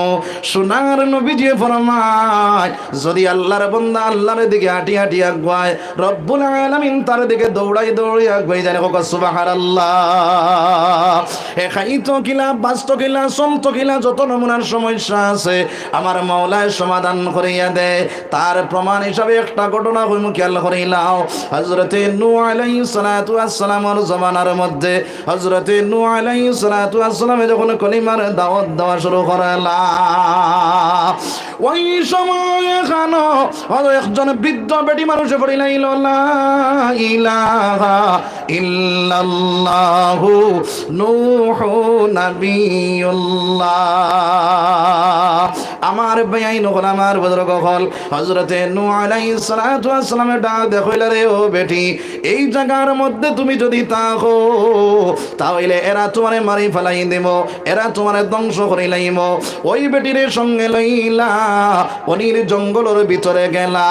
সোনার নবীজি ফরমায়, যদি আল্লাহর বন্দা আল্লাহর দিকে আটি আটি আগুয়ায়, রব্বুল আলামিন তার দিকে দৌড়াই দৌড়াই আগুয়াই যায়। কও সুবহানাল্লাহ। হে খাইতো কিলা, বাঁচতো কিলা, চলতো কিলা, যত নমুনার সমস্যা আছে, আমার মাওলায় সমাধান করিয়া দেয়। তার প্রমাণ হিসাবে একটা ঘটনা কইমু, খেয়াল করিলাও। হযরতে নূহ আলাইহিস সালাতু ওয়াস সালামর জমানার মধ্যে হযরতে নূহ আলাইহিস সালাতু ওয়াস সালামে যখন কলিমার দাওয়াত দেওয়া শুরু করলা, ওই সময় এখানো হয়তো একজন বৃদ্ধ বেটি মানুষে পড়িলাইল, লা ইলাহা ইল্লাল্লাহু নূহ নুহু নাবিয়ুল্লাহ। আমার ভাইয়াইন অকল, আমার বুজুর্গ অকল, হযরতে নূহ আলাইহিস সালাতু ওয়াস সালামে ডাক দিয়া কইলা, "রে ও বেটি, এই জাগার মধ্যে তুমি যুদি থাকো, তা অইলে এরা তুমারে মারি ফালাই দিবো, এরা তুমারে ধ্বংস করি লাইবো।" ওই বেটিরে সঙ্গে লইলা, অনির জঙ্গলর ভিতরে গেলা।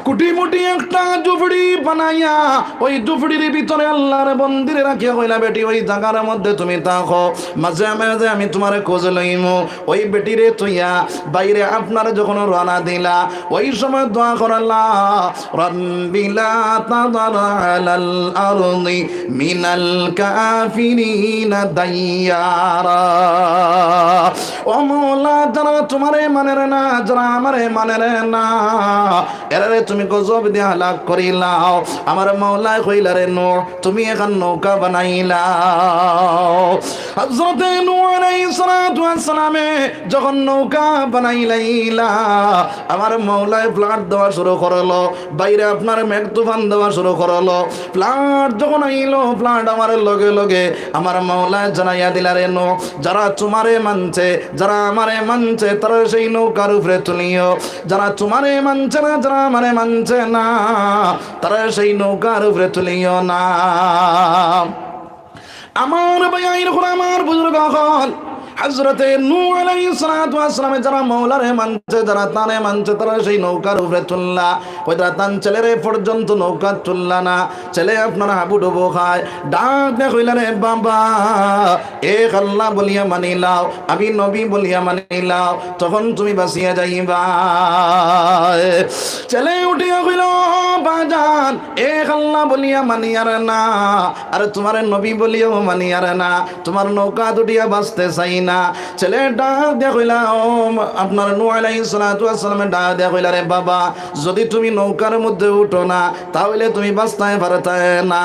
কুটি-মুটি একটা ঝুপড়ি বানাইয়া, ওই ঝুপড়ির ভিতরে আল্লার বন্দিরে রাখিয়া কইলা, "বেটি, ওই জাগার মধ্যে তুমি থাকো, মাঝে মাঝে আমি তুমারে খোঁজ লইমু।" ওই বেটিরে থইয়া বাইরে আপনার যখন রওয়ানা দিলা, ওই সময় দোয়া করলা, "রব্বি লা তাযার আলাল আরদি মিনাল কাফিরিনা দাইয়ারা।" ও মাওলা, যারা তুমারে মানের না, যারা আমারে মানের না, এরারে তুমি গজব দিয়া হালাক করিলাও। আমার মাওলায় কইলা, "রে নূহ, তুমি এখান নৌকা বানাইলাও।" হযরতে নূহ আলাইহিস সালাতু ওয়াস সালামে যখন নৌকা বানাইলাইলা, আমার মাওলায় flood দেওয়া শুরু করলো, বাইরে আপনার মেঘ তুফান দেওয়া শুরু করলো। Flood যখন আইলো, flood আমার লগে লগে আমার মাওলায় জানাইয়া দিলা, "রে নূহ, যারা তুমারে মানছে, যারা আমারে মানছে, তারা সেই নৌকার উপরে তুলিও। যারা তুমারে মানছে না, যারা আমারে মানছে না, তারা সেই নৌকার উপরে তুলিও না।" আমার ভাইয়াইন অকল, আমার বুজুর্গ অকল, হযরতে নূহ আলাইহিস সালাতু ওয়াস সালামে যারা মাওলারে মানছে, যারা তারে মানছে, তারা সেই নৌকার উপরে তুললা। কইরা তান ছেলেরে পর্যন্ত নৌকাত তুললা না। ছেলে আপনার হাবুডুবু খায়, ডাক দিয়া কইলা, "রে বাবা, এক আল্লাহ বলিয়া মানিলাও, আমি নবী বলিয়া মানিলাও, তখন তুমি বাঁচিয়া যাইবায়।" ছেলে উঠিয়া কইলো, "ও বাজান, এক আল্লাহ বলিয়া মানিয়ার না, আর তুমারে নবী বলিয়াও মানিয়ার না, তুমার নৌকাত উঠিয়া বাঁচতে চাই না।" ছেলে ডাক দিয়া কইলা, ও মা-, আপনার নূহ আলাইহিস সালাতু ওয়াস সালামে ডাক দিয়া কইলা, "রে বাবা, যুদি তুমি নৌকার মধ্যে উঠো না, তা অইলে তুমি বাঁচতায় পারতায় না।"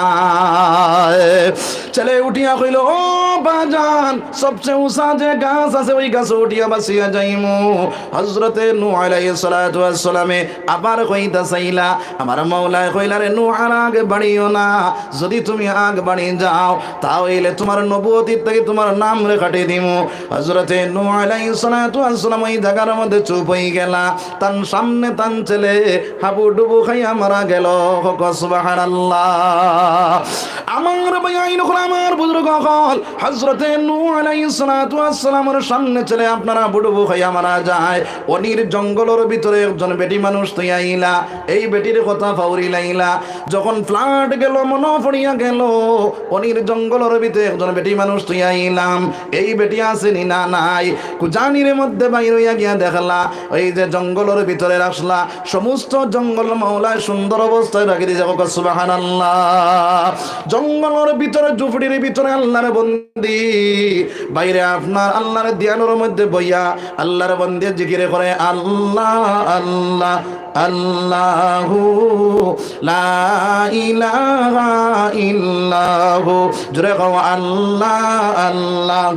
ছেলে উঠিয়া কইলো, "ও বাজান, সবচেয়ে উঁচা যে গাছ আছে, ওই গাছো উঠিয়া বাঁচিয়া যাইমু।" হযরতে নূহ আলাইহিস সালাতু ওয়াস সালামে আবার কইতা চাইলা, আমার মাওলায় কইলা, "রে নূহ, আর আগ বাড়িও না, যুদি তুমি আগ বাড়ি যাও, তা অইলে তুমার নবুয়তির থাকি তুমার নামরে কাটি দিমু।" হযরতে নূহ আলাইহিস সালাতু ওয়াস সালাম ওই জাগার মধ্যে চুপ অই গেলা। তান সামনে তান ছেলে হাবুডুবু খাইয়া মারা গেলো। কও সুবহানাল্লাহ। আমার ভাইয়াইন অকল, আমার বুজুর্গ অকল, হযরতে নূহ আলাইহিস সালাতু ওয়াস সালামর সামনে ছেলে আপনার হাবুডুবু খাইয়া মারা যায়। অনির জঙ্গলর ভিতরে একজন বেটি মানুষ থইয়া আইলা, এই বেটির কথা ফাউরি লাইলা। যখন flood গেলো, মনো পড়িয়া গেলো, অনির জঙ্গলর ভিতরে একজন বেটি মানুষ থইয়া আইলাম, এই বেটি আছে নি না নাই? কুজানির মধ্যে বাইর অইয়া গিয়া দেখলা, ওই যে জঙ্গলর ভিতরে রাখলা, সমস্ত জঙ্গল মাওলায় সুন্দর অবস্থায় রাখি দিছে। কও সুবহানাল্লাহ। জঙ্গলর ভিতরে, ঝুপড়ির ভিতরে আল্লার বন্দি, বাইরে আপনার আল্লার ধ্যানর মধ্যে বইয়া আল্লার বন্দি জিকির করে, "আল্লাহ, আল্লাহ, আল্লাহু, লা ইলাহা ইল্লাহু।" জোরে কও, "আল্লাহ, আল্লাহ।"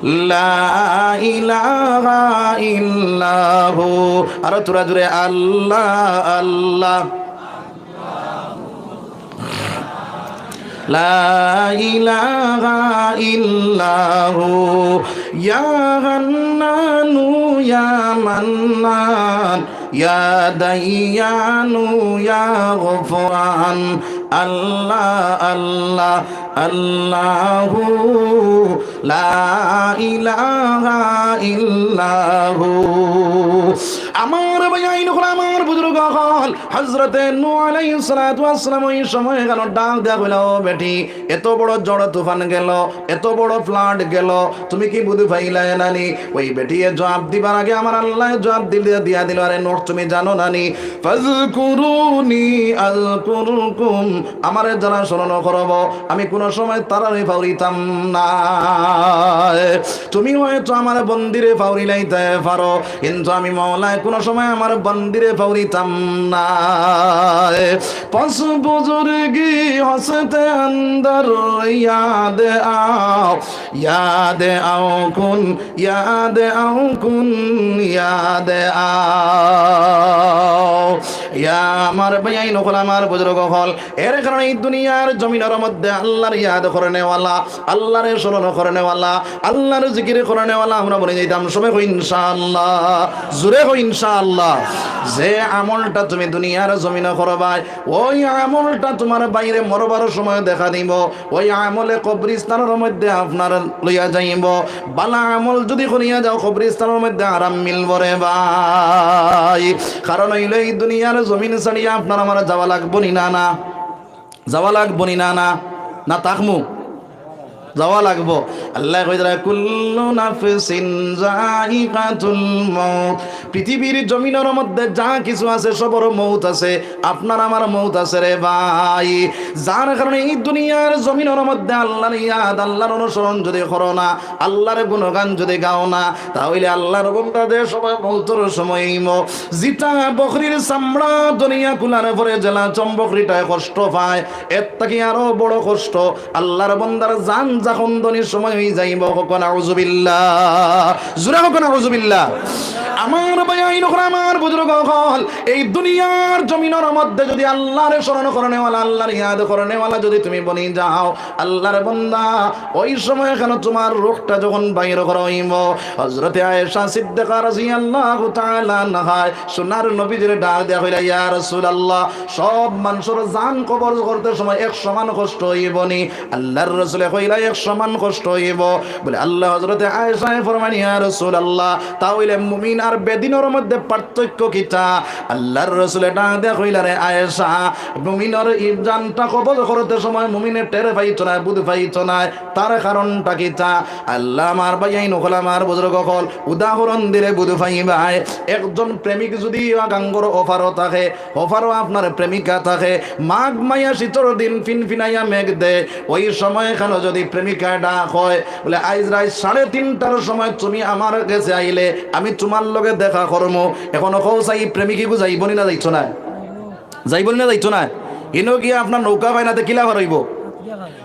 লা ইলাহা ইল্লাহু। আরো থুড়া জোরে, আল্লাহ, আল্লাহ। লা ইলাহা ইল্লাহু। ইয়া হান্নানু ইয়া মান্নান। ইয়া দাইয়ানু ইয়া গফুরান, আল্লাহ, আল্লাহ, আল্লাহু, লা ইলাহা ইল্লাহু। আমার ভাইয়াইন অকল, আমার বুজুর্গ অকল, হযরতে নূহ আলাইহিস সালাতু ওয়াস সালাম ওই সময় কেন ডাক দেয়া কইলা, "ও বেটি, এত বড় ঝড় তুফান গেল, এত বড় flood গেল, তুমি কি বুঝি পাইলায় না নি?" ওই বেটিয়ে জবাব দিবার আগে আমার আল্লায় জবাব দিল, দিয়া দিল, "আরে নূহ, তুমি জানো না নি? ফাজকুরুনি আযকুরকুম, আমারে যারা স্মরণ করব, আমি কোনো সময় তারারে ফাউরিতাম না।" তুমি হয়তো আমার বন্দিরে ফাউরিলাইতে পারো, কিন্তু আমি মাওলায় কোনো সময় আমার বন্দিরে ফাউরিতাম না। پس بزرگی ہست اندر یاد آؤ، یاد آؤ کن، یاد آؤ کن، یاد آؤ۔ ইয়া আমার ভাইয়াইন অকল, আমার বুজুর্গ অকল, এর কারণে এই দুনিয়ার জমিনর মধ্যে আল্লার ইয়াদ করনেওয়ালা, আল্লারে স্মরণ করনেওয়ালা, আল্লার জিকির করনেওয়ালা আমরা বনি যাইতাম। সবে কই ইনশাআল্লাহ, জুরে কই ইনশাআল্লাহ। যে আমলটা তুমি দুনিয়ার জমিনো করবায়, ওই আমলটা তুমার ভাইরে মরবার সময় দেখা দিবো। ওই আমলে কবরিস্তানর মধ্যে আপনারে লইয়া যাইবো। বালা আমল যুদি করিয়া যাও, কবরিস্তানর মধ্যে আরাম মিলবো রে ভাই। কারণ অইলো, এই দুনিয়ার জমিন ছাড়িয়া আপনার আমার যাওয়া লাগবো নি না? না, যাওয়া লাগবো নি না? না, না থাকমু, যাওয়া লাগবো। আল্লায় কইরা, "কুল্লু নাফসিন যায়িকাতুল মাউত।" পৃথিবীর জমিনর মধ্যে যা কিছু আছে, সবর মউত আছে। আপনার আমার মউত আছে রে ভাই। যার কারণে এই দুনিয়ার জমিনর মধ্যে আল্লার ইয়াদ, আল্লার অনুসরণ যুদি করো না, আল্লার গুণগান যুদি গাও না, তা অইলে আল্লার বন্দা যে সময় মউতর সময় অইবো, যেটা বকরির চামড়া ধরিয়া খুলার পরে যেলা চম বকরিটায় কষ্ট পায়, এর থাকি আরো বড় কষ্ট আল্লার বন্দার জান যখন ধনির সময় অই যাইবো। কও নাউজুবিল্লাহ, জুরে কও নাউজুবিল্লাহ। আমার ভাইয়াইন অকল, আমার বুজুর্গ অকল, এই দুনিয়ার জমিনর মধ্যে যুদি আল্লারে স্মরণ করনেওয়ালা, আল্লার ইয়াদ করনেওয়ালা যুদি তুমি বনি যাও, আল্লার বন্দা, ওই সময় কেন তুমার রুহটা যখন বাইর করা অইবো, হযরতে আয়েশা সিদ্দিকা রাদিয়াল্লাহু তাআলা আনহায় সোনার নবীজিরে ডাক দিয়া কইলা, "ইয়া রাসূলুল্লাহ, সব মানষর জান কবজ করতে সময় এক সমান কষ্ট অইবো নি?" আল্লার রসুলে কইলা, "এক সমান কষ্ট অইবো।" বলে, আল্লাহ, হযরতে আয়েশায় ফরমাইন, "ইয়া রাসূলুল্লাহ, তা অইলে মুমিন আর বেদিনর মধ্যে পার্থক্য কিতা?" আল্লার রসুলে ডাক দিয়া কইলা, "রে আয়েশা, মুমিনর ই জানটা কবজ করতে সময় মুমিনে টের পাইতো নায়, বুঝ পাইতো নায়, তার কারণটা কিতা?" আল্লাহ, আমার ভাইয়াইন অকল, আমার বুজুর্গ অকল, উদাহরণ দিলে বুঝ পাইবায়। একজন প্রেমিক যুদি আগাঙ্গর অফারো থাকে, অফারো আপনার প্রেমিকা থাকে, মাঘ মাইয়া শীতর দিন ফিনফিনাইয়া মেঘ দেয়, ওই সময় কেন যুদি প্রেমিকায় ডাক কয়, বলে, "আইজ রাইত সাড়ে তিনটার সময় তুমি আমার গেছে আইলে আমি তুমার লগে দেখা করমু।" এখন কও চাই, প্রেমিক ইগু যাইবো নি না যাইতো নায়? যাইবো নি না যাইতো নায়? ইনো গিয়া আপনার নৌকা পায় না, তে কিলা পার অইবো?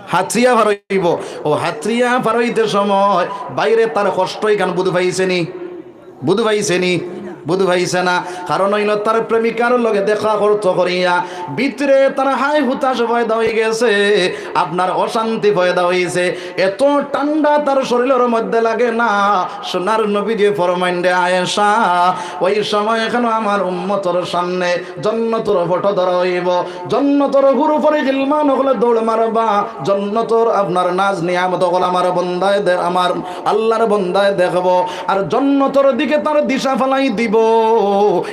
হাতরিয়া পার অইবো। ও হাতরিয়া পার অইতে সময় ভাইরে তার কষ্ট ইখান বুঝ পাইছে নি? বুঝ পাইছে নি? বুঝ পাইছে না। কারণ অইলো তার প্রেমিকার লগে দেখা করতো করিয়া ভিতরে তার হায় হুতাশ পয়দা অই গেছে, আপনার অশান্তি পয়দা অইছে। এত ঠান্ডা তার শরীলর মধ্যে লাগে না। সোনার নবীজিয়ে ফরমাইন, "রে আয়েশা, ওই সময় কেন আমার উম্মতর সামনে জন্নতর ফটো ধরা অইবো, জন্নতর হুরুফরে গিলমান অকলে দৌড় মারবা, জন্নতর আপনার নাজ নিয়ামত অকল আমার বন্দায় দে-, আমার আল্লার বন্দায় দেখবো, আর জন্নতর দিকে তার দিশা ফালাই দিবো।"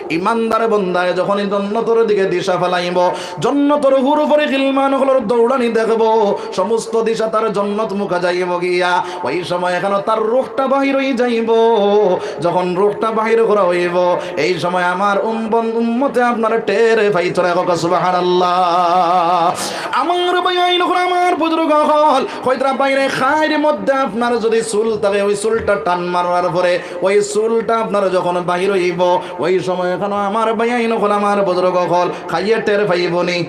ইমানদার বন্দায় যখনই জন্নতর দিকে দিশা ফালাইবো, জন্নতর হুরুফরে গিলমান অকলর দৌড়ানি দেখবো, সমস্ত দিশা তার জন্নত মুখা যাইবো গিয়া। ওই সময় কেন তার রুহটা বাহির অই যাইবো। যখন রুহটা বাহির করা অইবো, এই সময় আমার উম-, বন-, উম্মতে আপনারে টের পাইতো নায়। কও সুবহানাল্লাহ। আমার ভাইয়াইন অকল, আমার বুজুর্গ অকল, কইতরা ভাইরে, খাইর মধ্যে আপনার যুদি চুল থাকে, ওই চুলটা টান মারার পরে ওই চুলটা আপনার যখন বাহির অইবো, ওই সময় কেন আমার ভাইয়াইন অকল, আমার বুজুর্গ অকল, খাইয়ে টের পাইবো নি?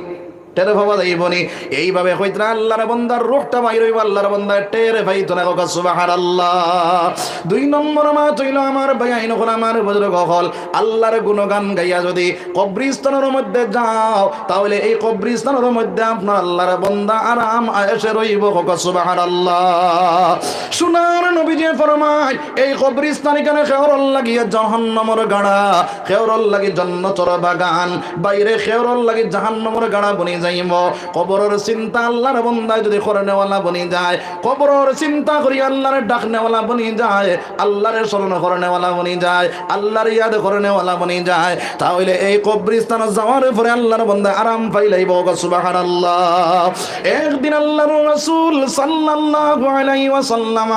টের পাওয়া যাইবো নি? এইভাবে কইতরা আল্লার বন্দার রুহটা বাইর অইবো, আল্লার বন্দায় টের পাইতো না। কও সুবহানাল্লাহ। দুই নম্বর মাত অইলো আমার ভাইয়াইন অকল, আমার বুজুর্গ অকল, আল্লার গুণগান গাইয়া যুদি কবরিস্তানর মধ্যে যাও, তাইলে এই কবরিস্তানর মধ্যে আপনার আল্লার বন্দা আরাম আয়েশে রইবো। কও সুবহানাল্লাহ। সোনার নবীজিয়ে ফরমায়, এই কবরিস্তান ইখান কেউরর লাগি জাহান্নামর গাড়া, কেউরর লাগি জন্নতর বাগান, বাইরে কেউরর লাগি জাহান্নামর গাড়া বনি যাইবো। কবরর চিন্তা আল্লার বন্দায় যুদি করনেওয়ালা বনি যায়, কবরর চিন্তা করি আল্লারে ডাকনেওয়ালা বনি যায়, আল্লারে স্মরণ করনেওয়ালা বনি যায়, আল্লারে ইয়াদ করনেওয়ালা বনি যায়, তাইলে এই কবরিস্তানো যাওয়ার পরে আল্লার বন্দায় আরাম পাইলাইবো। কও সুবহানাল্লাহ। একদিন আল্লার রাসূল সাল্লাল্লাহু আলাইহি ওয়াসাল্লাম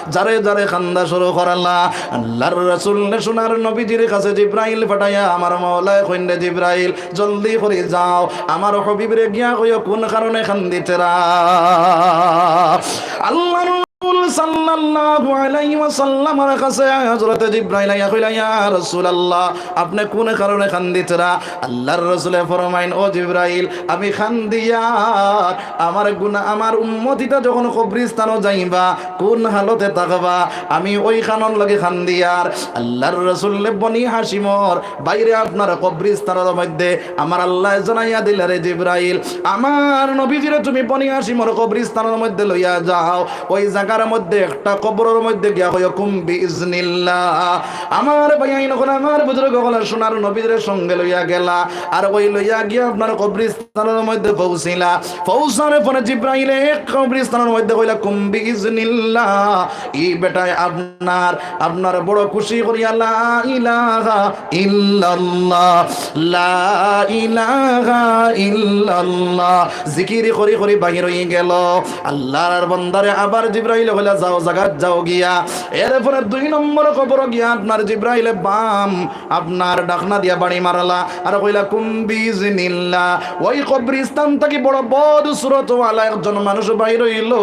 যারে যারে কান্দা শুরু করলা। আল্লার রাসূলে সোনার নবীজির কাছে জিব্রাইল পাঠাইয়া, আমার মাওলায় কইন রে জিব্রাইল, জলদি করি যাও, আমার হাবিবরে গিয়া কইও কুন কারণে কান্দিতরা। আল্লার রাসূল সাল্লাল্লাহু আলাইহি ওয়াসাল্লামর কাছে হযরতে জিব্রাইল আইয়া কইলা, "ইয়া রাসূলুল্লাহ, আপনে কুন কারণে কান্দিতরা?" আল্লাহর রাসূলে ফরমাইন, "ও জিব্রাইল, আমি কান্দিয়ার আমার গুনা, আমার উম্মতিটা যখন কবরিস্তানো যাইবা, কুন হালতে থাকবা, আমি ওইখানর লাগি কান্দিয়ার।" আল্লাহর রাসূলে বনি হাশিমর ভাইরে আপনার কবরিস্তানর মধ্যে আমার আল্লায় জানাইয়া দিলা, "রে জিব্রাইল, আমার নবীজিরে তুমি বনি হাশিমর কবরিস্তানর মধ্যে লইয়া যাও, ওই জাগার মধ্যে একটা কবরর মধ্যে গিয়া কইও, 'কুম বিইজনিল্লাহ।'" আমার ভাইয়াইন অকল, আমার বুজুর্গ অকল, সোনার নবীজিরে সঙ্গে লইয়া গেলা, আর ওই লইয়া গিয়া আপনার কবরিস্তানর মধ্যে পৌঁছিলা। পৌঁছার পরে জিব্রাইলে এক কবরিস্তানর মধ্যে কইলা, "কুম বিইজনিল্লাহ।" ই বেটায় আপনার, আপনার বড় খুশি করিয়া লা ইলাহা ইল্লাল্লাহ, লা ইলাহা ইল্লাল্লাহ জিকির করি করি বাহির অই গেল। আল্লাহর বন্দারে আবার জিব্রাইলে কইলা, "যাও, জাগাত যাও গিয়া।" এরপরে দুই নম্বর কবরো গিয়া আপনার জিব্রাইলে বাম আপনার ডাকনা দিয়া বাড়ি মারলা, আর কইলা, "কুম বিইজনিল্লাহ।" ওই কবরিস্তান থাকি বড় বদ সুরতওয়ালা একজন মানুষ বাইর অইল,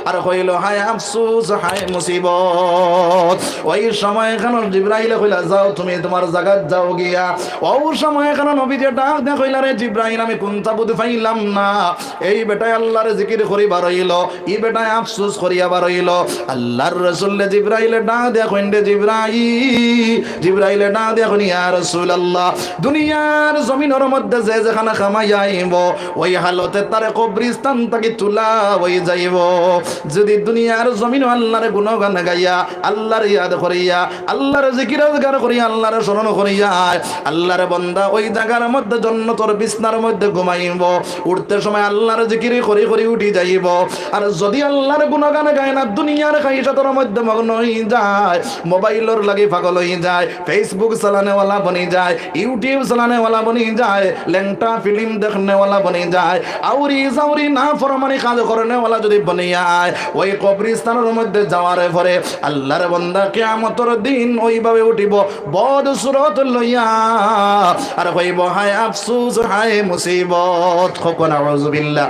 আর কইল, "হায় আফসোস, হায় মুসিবত।" ওই সময় খানো জিব্রাইলে কইলা, "যাও, তুমি তোমার জাগাত যাও গিয়া।" ওই সময় খানো নবীজিয়ে ডাক দিয়া কইলা, "রে জিব্রাইল, আমি কুন্তা বুঝ পাইলাম না।" এই বেটায় আল্লাহর জিকির করি বার অইল, ই বেটায় আফসোস করিয়া বার অইল। আল্লাহর রাসূলে জিব্রাইলে ডাক দিয়া কইন, "রে জিব্রাইল।" জিব্রাইলে ডাক দিয়া কইন, "ইয়া রাসূলুল্লাহ, দুনিয়ার জমিনর মধ্যে যে যেখানে কামাইয়া আইব, ওই হালতে তারে কবরিস্তান থাকি তুলা অই যাইব। যদি দুনিয়ার জমিনো আল্লাহর গুণগান গাইয়া, আল্লাহর ইয়াদ করিয়া, আল্লাহর জিকির আজগার করিয়া, আল্লাহর স্মরণ করিয়া, আল্লাহর বন্দা ওই জাগার মধ্যে জন্নতর বিছনার মধ্যে ঘুমাইব, উঠতে সময় আল্লাহর জিকির করি করি উঠি যাইব। আর যদি আল্লাহর গুণগান গায় না, দুনিয়ার খাইশাতর মধ্যে মগ্ন অই যায়, মোবাইলর লাগি পাগল অই যায়, Facebook চালানেওয়ালা বনি যায়, YouTube চালানেওয়ালা বনি যায়, লেংটা ফিল্ম দেখনেওয়ালা বনি যায়, আউরি জাউরি নাফরমানি কাজ করনেওয়ালা যদি বনি যায়, ওই কবরিস্তানর মধ্যে যাওয়ার পরে আল্লাহর বন্দা কিয়ামতর দিন ওইভাবে উঠিব, বদ সুরত লইয়া, আর কইব, 'হায় আফসোস, হায় মুসিবত।'" কউক্কা নাউজুবিল্লাহ।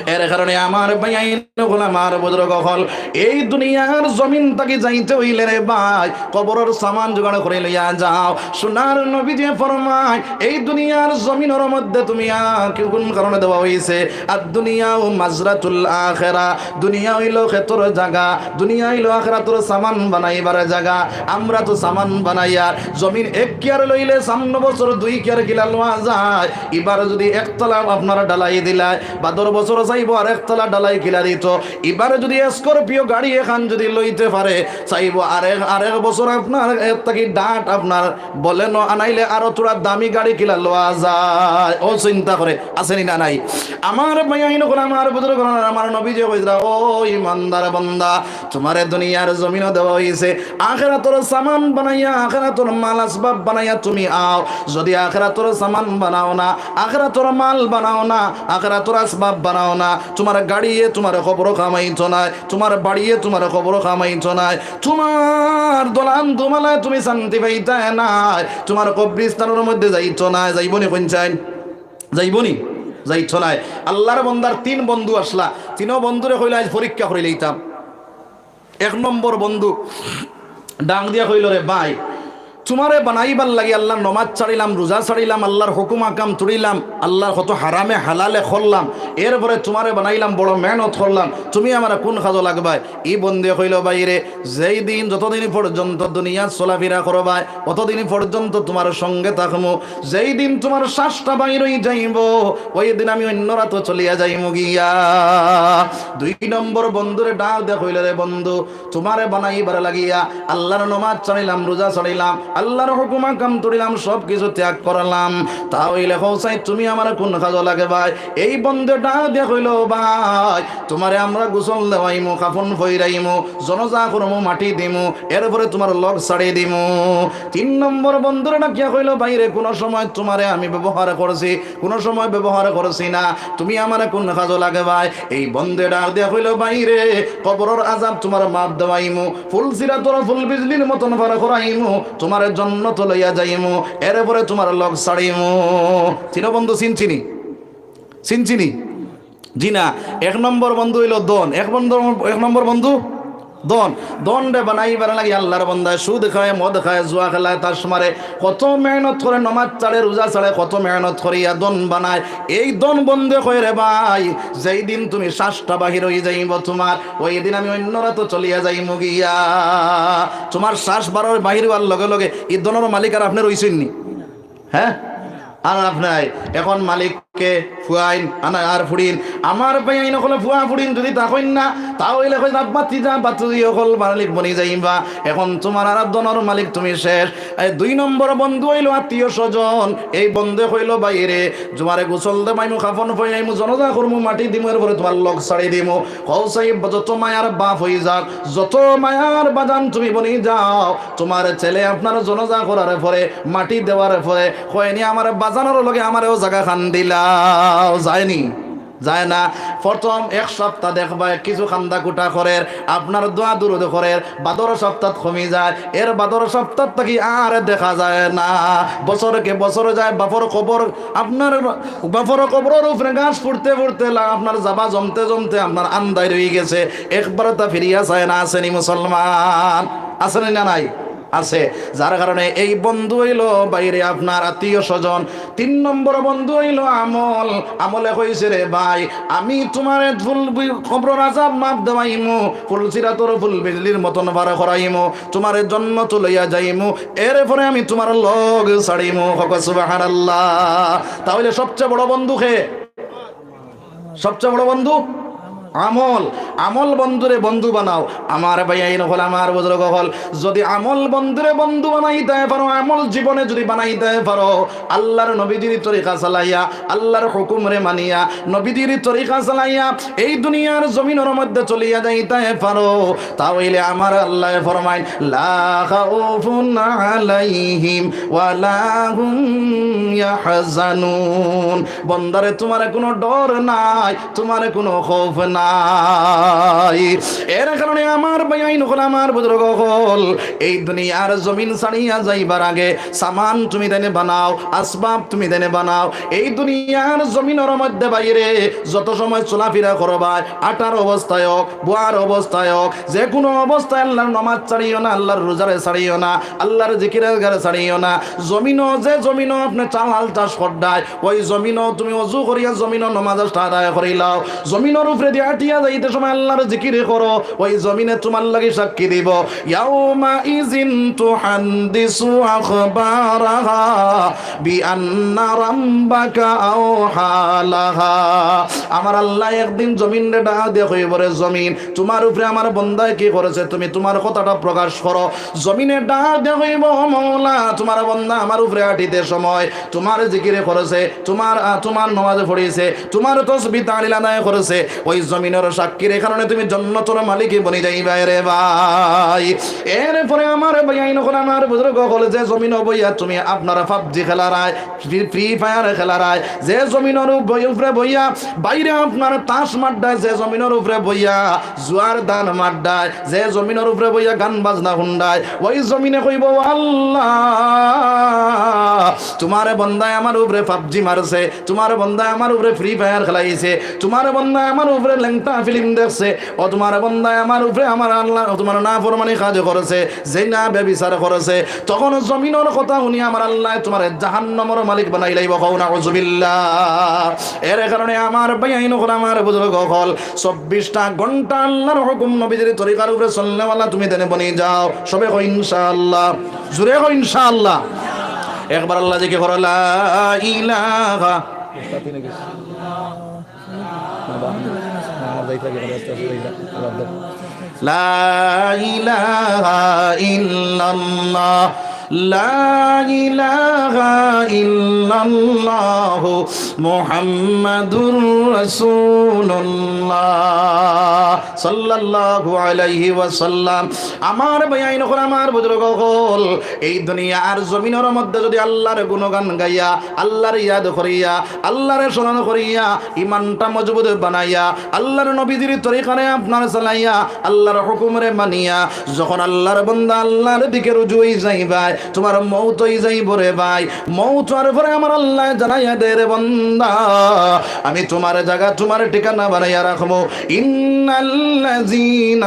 এর কারণে আমার ভাইয়াইন অকল, আমার বুজুর্গ অকল, এই দুনিয়ার জমিন থাকি যাইতে অইলে রে ভাই, কবরর সামান জোগাড় করি লইয়া যাও। সোনার নবীজিয়ে ফরমায়, এই দুনিয়ার জমিনর মধ্যে তুমি আর কি কুন কারণে দেওয়া অইছে? আর দুনিয়া ও মাজরাতুল আখেরা, দুনিয়া অইল খেতর জাগা, দুনিয়া অইল আখেরাতর সামান বানাইবার জাগা। আমরা তো সামান বানাইয়ার, জমিন এক কিয়ার লইলে সামনে বছর দুই কিয়ার কিলা লওয়া যায়। ইবার যদি একতলা আপনারা ঢালাই দিলায়, বাদর বছর চাইব আর একতলা ঢালাই কিলা দিত। ইবার যদি স্করপিও গাড়ি এখান যদি লইতে পারে, চাইব আরেক, আরেক বছর আপনার এর থাকি ডাট আপনার বলেনো আনাইলে আরো থুড়া দামি গাড়ি কিলা লওয়া যায়। ও চিন্তা করে, আছেনি না নাই? আমার ভাইয়াইন অকল, আমার বুজুর্গ অকল, আমার নবীজিয়ে কইরা, "ও ইমানদার বান্দা, তুমারে দুনিয়ার জমিনো দেওয়া অইছে আখেরাতর সামান বানাইয়া, আখেরাতর মাল আসবাব বানাইয়া তুমি আও। যদি আখেরাতর সামান বানাও না, আখেরাতর মাল বানাও না, আখেরাতর আসবাব বানাও না, তুমার গাড়িয়ে তুমার কবরো কামাইতো নায়, তুমার বাড়িয়ে তুমার কবরো কামাইতো নায়, তুমার দলান দুমালায় তুমি শান্তি পাইতায় নায়, তুমার কবরিস্তানর মধ্যে যাইতো নায়।" যাইবনি কইন চাইন? যাইবনি? যাইতো নায়। আল্লাহর বন্দার তিন বন্ধু আসলা, তিনো বন্ধুরে কইলা, "আইজ পরীক্ষা করি লইতাম।" এক নম্বর বন্ধু ডাক দিয়া কইল, "রে ভাই, তুমারে বানাইবার লাগি আল্লাহর নমাজ ছাড়িলাম, রোজা ছাড়িলাম, আল্লাহর হুকুম আকাম তুড়িলাম, আল্লাহর কত হারামে হালালে করলাম, এরপরে তুমারে বানাইলাম, বড় মেহনত করলাম, তুমি আমারে কুন কাজো লাগবায়?" ই বন্ধুয়ে কইল, "ভাইরে, যেই দিন যতদিন পর্যন্ত দুনিয়াত চলাফিরা করবায়, অতদিন পর্যন্ত তুমার সঙ্গে থাকমু, যেই দিন তুমার শ্বাসটা বাইর অই যাইব, ওই দিন আমি অন্য রাতো চলিয়া যাইমু গিয়া।" দুই নম্বর বন্ধুরে ডাক দিয়া কইল, "রে বন্ধু, তুমারে বানাইবার লাগিয়া আল্লাহর নমাজ ছাড়িলাম, রোজা ছাড়িলাম, আল্লাহর হুকুম আকাম তুড়িলাম, সব কিছু ত্যাগ করলাম। তা অইলে কও চাই তুমি আমারে কুন কাজো লাগবায়?" এই বন্ধু ডাক দিয়া কইল, "ভাই, তুমারে আমরা গোসল দেওয়াইমু, কাফন ফইরাইমু, জনাজা করমু, মাটি দিমু, এরপরে তুমার লগ ছাড়ি দিমু।" তিন নম্বর বন্ধুরে ডাকিয়া কইল, "ভাইরে, কুনু সময় তুমারে আমি ব্যবহার করছি, কুনু সময় ব্যবহার করছি না, তুমি আমারে কুন কাজো লাগবায়?" এই বন্ধুয়ে ডাক দিয়া কইল, "ভাইরে, কবরর আজাব তুমার মাফ দেওয়াইমু, ফুলসিরাতর ফুল বিজলির মতন পার করাইমু, তুমারে জন্নতো লইয়া যাইমু, এরপরে তুমার লগ ছাড়িমু।" তিনো বন্ধু চিনছিনি? চিনছিনি? জি না। এক নম্বর বন্ধু অইল ধন। এক বন্ধু, এক নম্বর বন্ধু ধন, ধনরে বানাইবার লাগি আল্লার বন্দায় সুদ খায়, মদ খায়, জুয়া খেলায়, তাস মারে, কত মেহনত করে, নমাজ ছাড়ে, রোজা ছাড়ে, কত মেহনত করিয়া ধন বানায়। এই ধন বন্দে কয়, "রে ভাই, যেই দিন তুমি শ্বাসটা বাহির অইযাইবো তুমার, ওই দিন আমি অইন্য রাতো চলিয়া যাইমু গিয়া।" তুমার শ্বাস বারর বাহির অওয়ার লগে লগে ই ধনর মালিক আর আপনে রইছইন নি? হে? আর আপনে নাই। এখন মালিক কে? ফুয়াইন, আনা আর ফুড়িন। আমার ভাইয়াইন অকলে ফুয়া ফুড়িন যুদি থাকইন না, তা অইলে কইন, "আব্বা, তি যা, বাতুজি অকল মালিক বনি যাইবা।" এখন তুমার আর ধনর মালিক তুমি শেষ। এই দুই নম্বর বন্ধু অইলো আত্মীয় স্বজন। এই বন্ধে কইলো, "ভাইরে, তুমারে গোসল দেবাইমু, কাফন পরাইমু, জনাজা করমু, মাটি দিমু, এরপরে তুমার লগ ছাড়ি দিমু।" কও সাব, যত মায়ার বাপ অই যাও, যত মায়ার বাজান তুমি বনি যাও, তুমার ছেলে আপনার জনাজা করার পরে, মাটি দেওয়ার পরে কয় নি, "আমার বাজানর লগে আমারেও জাগা খান দিলাও।" যায় নি? যায় না। প্রথম এক সপ্তাহ দেখবায় কিছু কান্দা-কুটা করের, আপনার দোয়া দুরুদ করের, বাদর সপ্তাহ কমি যায়, এর বাদর সপ্তাহ থাকি আর দেখা যায় না। বছরকে বছর যায়, বাপর কবর, আপনার বাপর কবরর উপরে ঘাস ফুটতে ফুটতে লা-, আপনার জাবা জমতে জমতে আপনার আন্দাইর অইগেছে, একবার তা ফিরিয়া চায় না। আছে নি মুসলমান? আছে নি না নাই? আছে। যার কারণে এই বন্ধু অইলো, ভাইরে, আপনার আত্মীয় স্বজন। তিন নম্বর বন্ধু অইলো আমল। আমলে কইছে, "রে ভাই, আমি তুমারে ফুল বি-, কবরর আজাব মাফ দেওয়াইমু, ফুলসিরাতর ফুল বিজলির মতন পার করাইমু, তুমারে জন্নতো লইয়া যাইমু, এরপরে আমি তুমার লগ ছাড়িমু।" কও সুবহানাল্লাহ। তা অইলে সবচেয়ে বড় বন্ধু কে? সবচেয়ে বড় বন্ধু আমল। আমল বন্ধুরে বন্ধু বানাও। আমার ভাইয়াইন অকল, আমার বুজুর্গ অকল, যুদি আমল বন্ধুরে বন্ধু বানাইতায় পারো, আমল জীবনে যুদি বানাইতায় পারো, আল্লার নবীজির তরিকা চালাইয়া, আল্লার হুকুমরে মানিয়া, নবীজির তরিকা চালাইয়া এই দুনিয়ার জমিনর মধ্যে চলিয়া যাইতায় পারো, তা অইলে আমার আল্লায় ফরমাইন, "লা খাউফুন আলাইহিম ওয়া লা হুম ইয়াহজানুন।" বন্দারে, তুমার কুনু ডর নাই, তুমার কুনু খৌফ নাই। এর কারণে আমার ভাইয়াইন অকল, আমার বুজুর্গ অকল, এই দুনিয়ার জমিন ছাড়িয়া যাইবার আগে সামান তুমি তাইন বানাও, আসবাব তুমি তাইন বানাও। এই দুনিয়ার জমিনর মধ্যে ভাইরে যত সময় চলাফিরা করবায়, আটার অবস্থায় অউক, বওয়ার অবস্থায় অউক, যে কুনু অবস্থায় আল্লার নমাজ ছাড়িও না, আল্লার রোজারে ছাড়িও না, আল্লার জিকির আজগারে ছাড়িও না। জমিনো, যে জমিনো আপনে চাল হাল চাষ কররায়, ওই জমিনো তুমি অজু করিয়া জমিনো নমাজ আদায় করিলাও। জমিনর উপরেদি আটিয়া যাইতে সময় আল্লার জিকির করো, ওই জমিনে তুমার লাগি সাক্ষী দিবো। ইয়াউমা ইযিন তুহাদ্দিসু আখবারাহা বিআন্না রাব্বাকা আওহা লাহা। আমার আল্লায় একদিন জমিনরে ডাক দিয়া কইবো, "রে জমিন, তুমার উপরে আমার বন্দায় কি করছে, তুমি তুমার কথাটা প্রকাশ করো।" জমিনে ডাক দিয়া কইবো, "ও মওলা, তুমার বন্দা আমার উপরে আটিতে সময় তুমার জিকিরে করছে, তুমার, আ, তুমার নমাজে পড়ছে, তুমার তসবিহ তাহলিল আদায় করছে, ওই জমিনর সাক্ষীর কারণে তুমি জন্নতর মালিক বনি যাইবায় রে ভাই।" এরপরে আমার ভাইয়াইন অকল, আমার বুজুর্গ অকল, যে জমিনো বইয়া তুমি আপনার পাবজি খেলারায়, ফ্রি, ফ্রি ফায়ার খেলারায়, যে জমিনর উপ-, উপরে বইয়া ভাইরে আপনার তাস মাররায়, যে জমিনর উপরে বইয়া জুয়ার দান মাররায়, যে জমিনর উপরে বইয়া গান বাজনা হুনরায়, ওই জমিনে কইবো, "ও আল্লাহ, তুমার বন্দায় আমার উপরে পাবজি মারছে, তুমার বন্দায় আমার উপরে ফ্রি ফায়ার খেলাইছে, তুমার বন্দায় আমার উপরে লেংটা ফিল্ম দেখছে, ও তুমার বন্দায় আমার উপরে আমার আল্লাহ, তুমার নাফরমানি কাজ করছে, জিনা ব্যভিচার করছে।" তখন জমিনর কথা হুনি আমার আল্লায় তুমারে জাহান্নামর মালিক বানাইলাইবো। কও নাউজুবিল্লাহ। এর কারণে আমার ভাইয়াইন অকল, আমার বুজুর্গ অকল, চব্বিশটা ঘন্টা আল্লার হুকুম নবীজির তরিকার উপরে চলনেওয়ালা তুমি তাইন বনি যাও। সবে কও ইনশাআল্লাহ। জোরে কও ইনশাআল্লাহ। একবার আল্লার জিকির করো, লা ইলাহা। লা ইলাহা ইল্লাল্লাহ, লা ইলাহা ইল্লাল্লাহ, মুহাম্মাদুর রাসূলুল্লাহ সাল্লাল্লাহু আলাইহি ওয়াসাল্লাম। আমার ভাইয়াইন অকল, আমার বুজুর্গ অকল, এই দুনিয়ার জমিনর মধ্যে যুদি আল্লার গুণগান গাইয়া, আল্লার ইয়াদ করিয়া, আল্লারে স্মরণ করিয়া ইমানটা মজবুত বানাইয়া, আল্লার নবীজির তরিকারে আপনার চালাইয়া, আল্লার হুকুমরে মানিয়া, যখন আল্লার বন্দা আল্লার দিকে রুজু অই যাইবায়, তুমার মউত অই যাইবো রে ভাই। মউত অওয়ার পরে আমার আল্লায় জানাইয়া দেয়, "রে বন্দা, আমি তুমার জাগা, তুমার ঠিকানা বানাইয়া রাখমু।" ইন্নাল الذين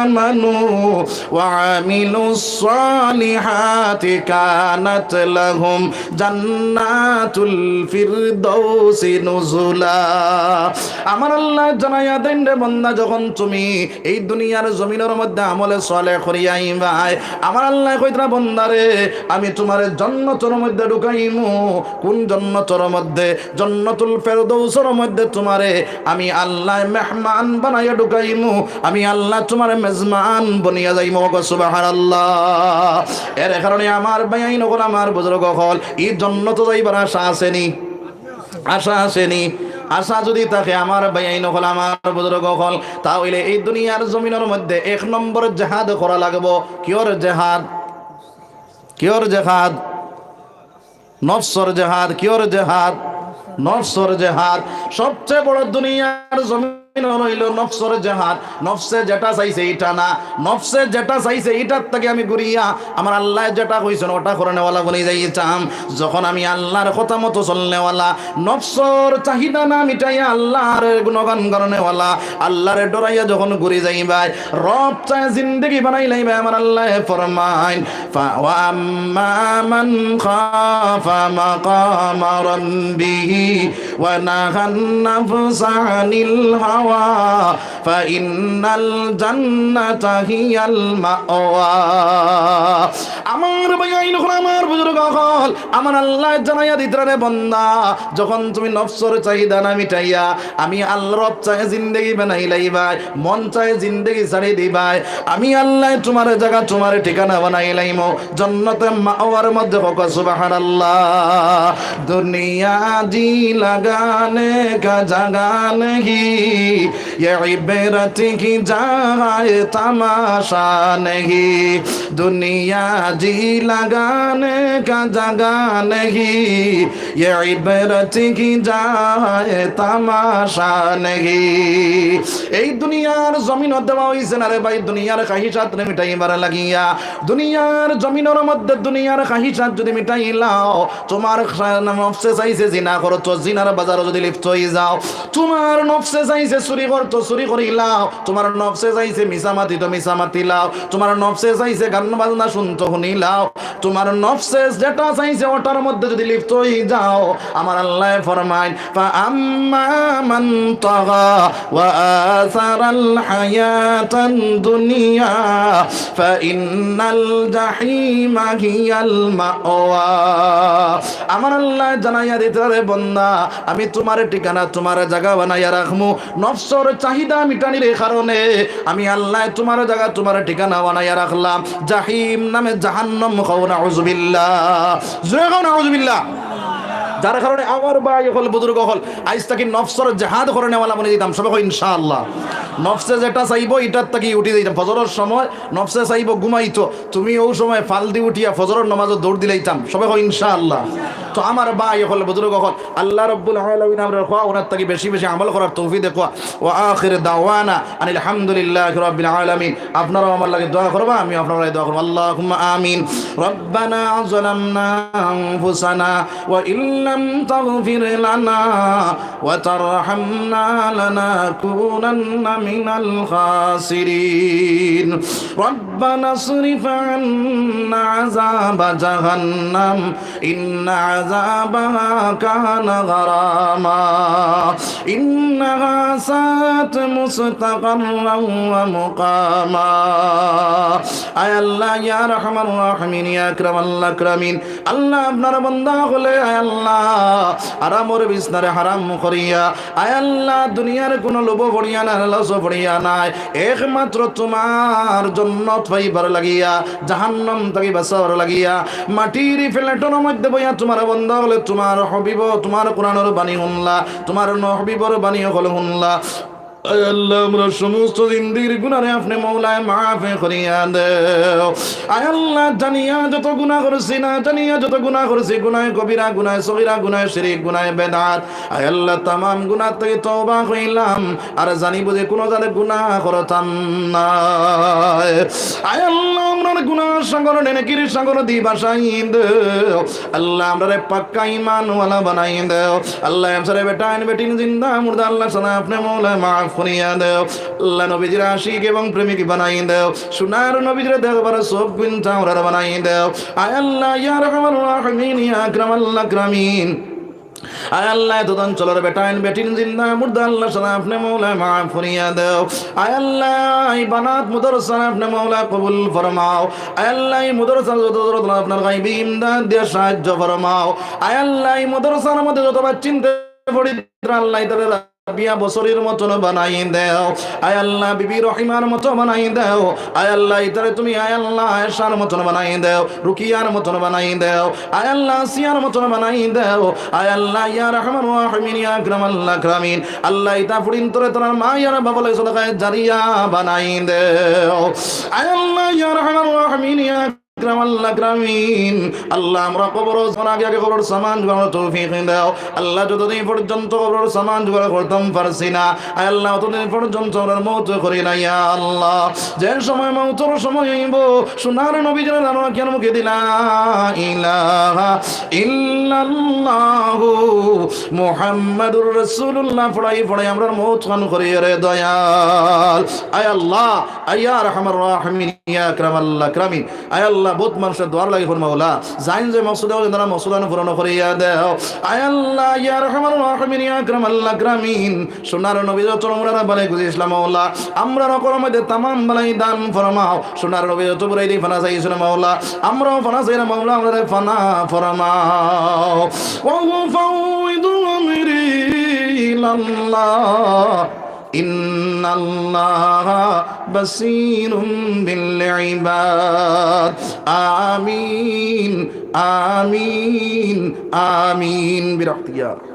آمنوا وعملوا الصالحات كانت لهم جنات الفردوس نزلا। আমার আল্লায় জানাইয়া দেইন রে বন্দা, যখন তুমি এই দুনিয়ার জমিনর মধ্যে আমলে সালেহ করিয়া আইবায়, আমার আল্লায় কইতরা, বন্দারে, আমি তুমারে জন্নতর মধ্যে ঢুকাইমু। কুন জন্নতর মধ্যে? জন্নতুল ফেরদৌসর মধ্যে তুমারে আমি আল্লায় মেহমান বানাইয়া ঢুকাইমু, আমি আল্লাহ তুমারে মেজমান বনিয়া যাইমু। কও সুবহানাল্লাহ। এর কারণে আমার ভাইয়াইন অকল, আমার বুজুর্গ অকল, ই জন্নতো যাইবার আশা আছে নি? আশা আছে নি? আশা যুদি থাকে আমার ভাইয়াইন অকল, আমার বুজুর্গ অকল, তা অইলে এই দুনিয়ার জমিনর মধ্যে এক নম্বর জেহাদ করা লাগবো। কিয়র জেহাদ? কিয়র জেহাদ? নফসর জেহাদ। কিয়র জেহাদ? নফসর জেহাদ। সবচেয়ে বড় দুনিয়ার জমিন অইলো নফসর জেহাদ। নফসে যেটা চাইছে ইটা না, নফসে যেটা চাইছে ইটার থাকি আমি ঘুরিয়া আমার আল্লায় যেটা কইছইন ওটা করনেওয়ালা বনি যাইতাম। যখন আমি আল্লার কথা মতো চলনেওয়ালা, নফসর চাহিদা না মিটাইয়া আল্লার গুণগান করনেওয়ালা, আল্লারে ডরাইয়া যখন ঘুরি যাইবায়, রব চায় জিন্দেগি বানাই লাইবায়। আমার আল্লায় ফরমাইন, فأما من خاف مقام ربه ونهى النفس عن الهوى فإن الجنة هي المأوى। আমার ভাইয়াইন অকল, আমার বুজুর্গ অকল, আমার আল্লায় জানাইয়া দিতরা রে বন্দা, যখন তুমি নফসর চাহিদা না মিটাইয়া আমি আল্লার রব চায় জিন্দেগি বানাই লাইবায়, মন চায় জিন্দেগি ছাড়ি দিবায়, আমি আল্লায় তুমার জাগা তুমার ঠিকানা বানাই লাইমু। জন্নতে মাওয়ার মধ্যে। কও সুবহানাল্লাহ। দুনিয়া জি লাগানে কা জাগা নেহি, ইয়ে ইবরত কি জাগায়ে তামাশা নেহি। দুনিয়া জি লাগানে কা জাগা নেহি, ইয়ে ইবরত কি জাগায়ে তামাশা নেহি। এই দুনিয়ার জমিনো দেওয়া অইছে না রে ভাই, দুনিয়ার খাহিশাতরে মিটাইবার লাগিয়া। দুনিয়ার জমিনর মধ্যে দুনিয়ার খাহিশাত যুদি মিটাইলাও, তুমার খা-, নফসে চাইছে জিনা করতো, জিনার বাজারো যুদি লিপ্ত অইযাও, তুমার নফসে চাইছে চুরি করতো, চুরি করিলাও, তুমার নফসে চাইছে মিছা মাতিতো, মিছা মাতিলাও, তুমার নফসে চাইছে গান বাজনা হুনতো, হুনিলাও, তুমার নফসে যেটা চাইছে ওটার মধ্যে যুদি লিপ্ত অইযাও, আমার আল্লায় ফরমাইন, فأما من طغى وآثر الحياة الدنيا فإن الجحيم هي المأوى। আমার আল্লায় জানাইয়া দিতরা রে বন্দা, আমি তুমার ঠিকানা, তুমার জাগা বানাইয়া রাখমু। নফসর চাহিদা মিটানির কারণে আমি আল্লায় তুমার জাগা, তুমার ঠিকানা বানাইয়া রাখলাম জাহিম নামে জাহান্নাম। কও নাউজুবিল্লাহ। জোরে কও নাউজুবিল্লাহ। যার কারণে আমার ভাই অকল, বুজুর্গ অকল, আইজ থাকি নফসর জেহাদ করনেওয়ালা বনি যাইতাম। সবে কও ইনশাআল্লাহ। নফসে যেটা চাইবো, ইটার থাকি উঠি যাইতাম। ফজরর সময় নফসে চাইবো ঘুমাইতো, তুমি অউ সময় ফালদি উঠিয়া ফজরর নমাজো দৌড় দিলাইতাম। সবে কও ইনশাআল্লাহ। তো আমার ভাই অকল, বুজুর্গ অকল, আল্লাহ রাব্বুল আলামিন আমরার কওয়া হুনার থাকি বেশি বেশি আমল করার তৌফিক দেউক্কা। وآخر دعوانا أن الحمد لله رب العالمين। আপনারাও আমার লাগি দোয়া করবা, আমিও আপনারার লাগি দোয়া করমু। اللهم آمين। ربنا ظلمنا أنفسنا وإن لم تغفر لنا وترحمنا لنكونن من الخاسرين. ربنا اصرف عنا عذاب جهنم إن عذابها كان غراما إنها ساءت مستقرا ومقاما। আয় আল্লাহ, ইয়া আরহামার রাহিমিন, ইয়া আকরামাল আকরামিন, আল্লাহ, আপনার বান্দা অকলে, আয় আল্লাহ, আরামর বিছনারে হারাম করিয়া, আয় আল্লাহ, দুনিয়ার কুনু লোভো পড়িয়া নায়, লালচো পড়িয়া নায়, একমাত্র তুমার জন্নত পাইবার লাগিয়া, জাহান্নাম থাকি বাঁচাবার লাগিয়া, মাটির প্লেটর মধ্যে বইয়া তুমার বান্দা অকলে তুমার হাবিব, তুমার কোরআনর বাণী হুনলা, তুমার ন-, হাবিবর বাণী অকল হুনলা। আয় আল্লাহ, আমরার সমস্ত জিন্দেগির গুনারে আপনে মওলায় মাফ করিয়া দেও। আয় আল্লাহ, জানিয়া যত গুনা করছি, না জানিয়া যত গুনা করছি, গুনায়ে কবিরা, গুনায়ে সগীরা, গুনায়ে শিরিক, গুনায়ে বেদাত, আয় আল্লাহ, তামাম গুনা থাকি তওবা করিলাম, আর জানি বুঝি কুনু জানে গুনা করতাম নায়। আয় আল্লাহ, আমরার গুনার সাগর নেকির সাগরদি ভাসাই দেও। আল্লাহ, আমরারে পাক্কা ইমানওয়ালা বানাই দেও। আল্লাহ, আমরারে বেটাইন বেটিন জিন্দা মুর্দা আল্লাহ সানা আপনে মওলায় মাফ করিয়া দেও। আল্লাহ, নবীজির আশিক এবং প্রেমিক বানাই দেও। সোনার নবীজির দেখবার চোখ বিনতে আমরার বানাই দেও। আয় আল্লাহ, ইয়া আরহামার রাহিমিন, ইয়া আকরামাল আকরামিন। আয় আল্লাহ, এতদিন চলর বেটাইন বেটিন জিন্দা মুর্দা আল্লাহ সারা আপনে মৌলা মাফ করিয়া দেও। আয় আল্লাহ, এই বানাত মাদ্রাসার আপনে মৌলা কবুল ফরমাও। আয় আল্লাহ, এই মাদ্রাসার যত জরুরত আপনার গাইবি ইমদাদ দিয়া সাহায্য ফরমাও। আয় আল্লাহ, এই মাদ্রাসার মধ্যে যত বাচ্চিন্তে পড়ি আল্লাহ, তারে রাবিয়া বসরির মতন বানাই দেও। আয় আল্লাহ, বিবি রহিমার মতো বানাই দেও। আয় আল্লাহ, ইতারে তুমি, আয় আল্লাহ, আয়েশার মতন বানাই দেও, রুকিয়ার মতন বানাই দেও। আয় আল্লাহ, আসিয়ার মতন বানাই দেও। আয় আল্লাহ, ইয়া আরহামার রাহিমিন, ইয়া আকরামাল আকরামিন। আল্লাহ, ইতা ফুড়িন্তরে তারার মা ইয়ার বাবা লাগি সদকায়ে জারিয়া বানাই দেও। আয় আল্লাহ, ইয়া আরহামার রাহিমিন, ইয়া আকরামাল আকরামিন। আল্লাহ, আমরা কবর যাওয়ার আগে আগে কবরর সামান জোগাড়র তৌফিক দেও। আল্লাহ, যতদিন পর্যন্ত কবরর সামান জোগাড় করতাম পারছি না, আয় আল্লাহ, অতদিন পর্যন্ত আমরার মউত করি না, ইয়া আল্লাহ। যে সময় মউতর সময় অইবো, সোনার নবীজির নাম রাখিয়া মুখে দি লা ইলাহা ইল্লাল্লাহু মুহাম্মাদুর রাসূলুল্লাহ পড়াই পড়াই আমরার মউত খান করিও রে দয়াল। আয় আল্লাহ, আয় ইয়া আরহামার রাহিমিন, ইয়া আকরামাল আকরামিন। আয় আল্লাহ, বউত মানষে দোয়ার লাগি ফরমাও মাওলা। যাইন যে মকসুদে অইন, তারা মকসুদান পূরণ করিয়া দেও। আয় আল্লাহ, ইয়া আরহামার রাহিমিন, ইয়া আকরামাল আকরামিন। সোনার নবীজির চরণ মুবারকর বালাই খুশি ইসলাম মাওলা। আমরার অকলর মধ্যে তামাম বালাই দান ফরমাও। সোনার নবীজির চরণ মুবারকর ফানা চাইছি না মাওলা। আমরাও ফানা চাইরা মাওলা, আমরারে ফানা ফরমাও। وأفوض أمري إلى الله إن الله بصير بالعباد. آمين، آمين، آمين برحمتك يا أرحم.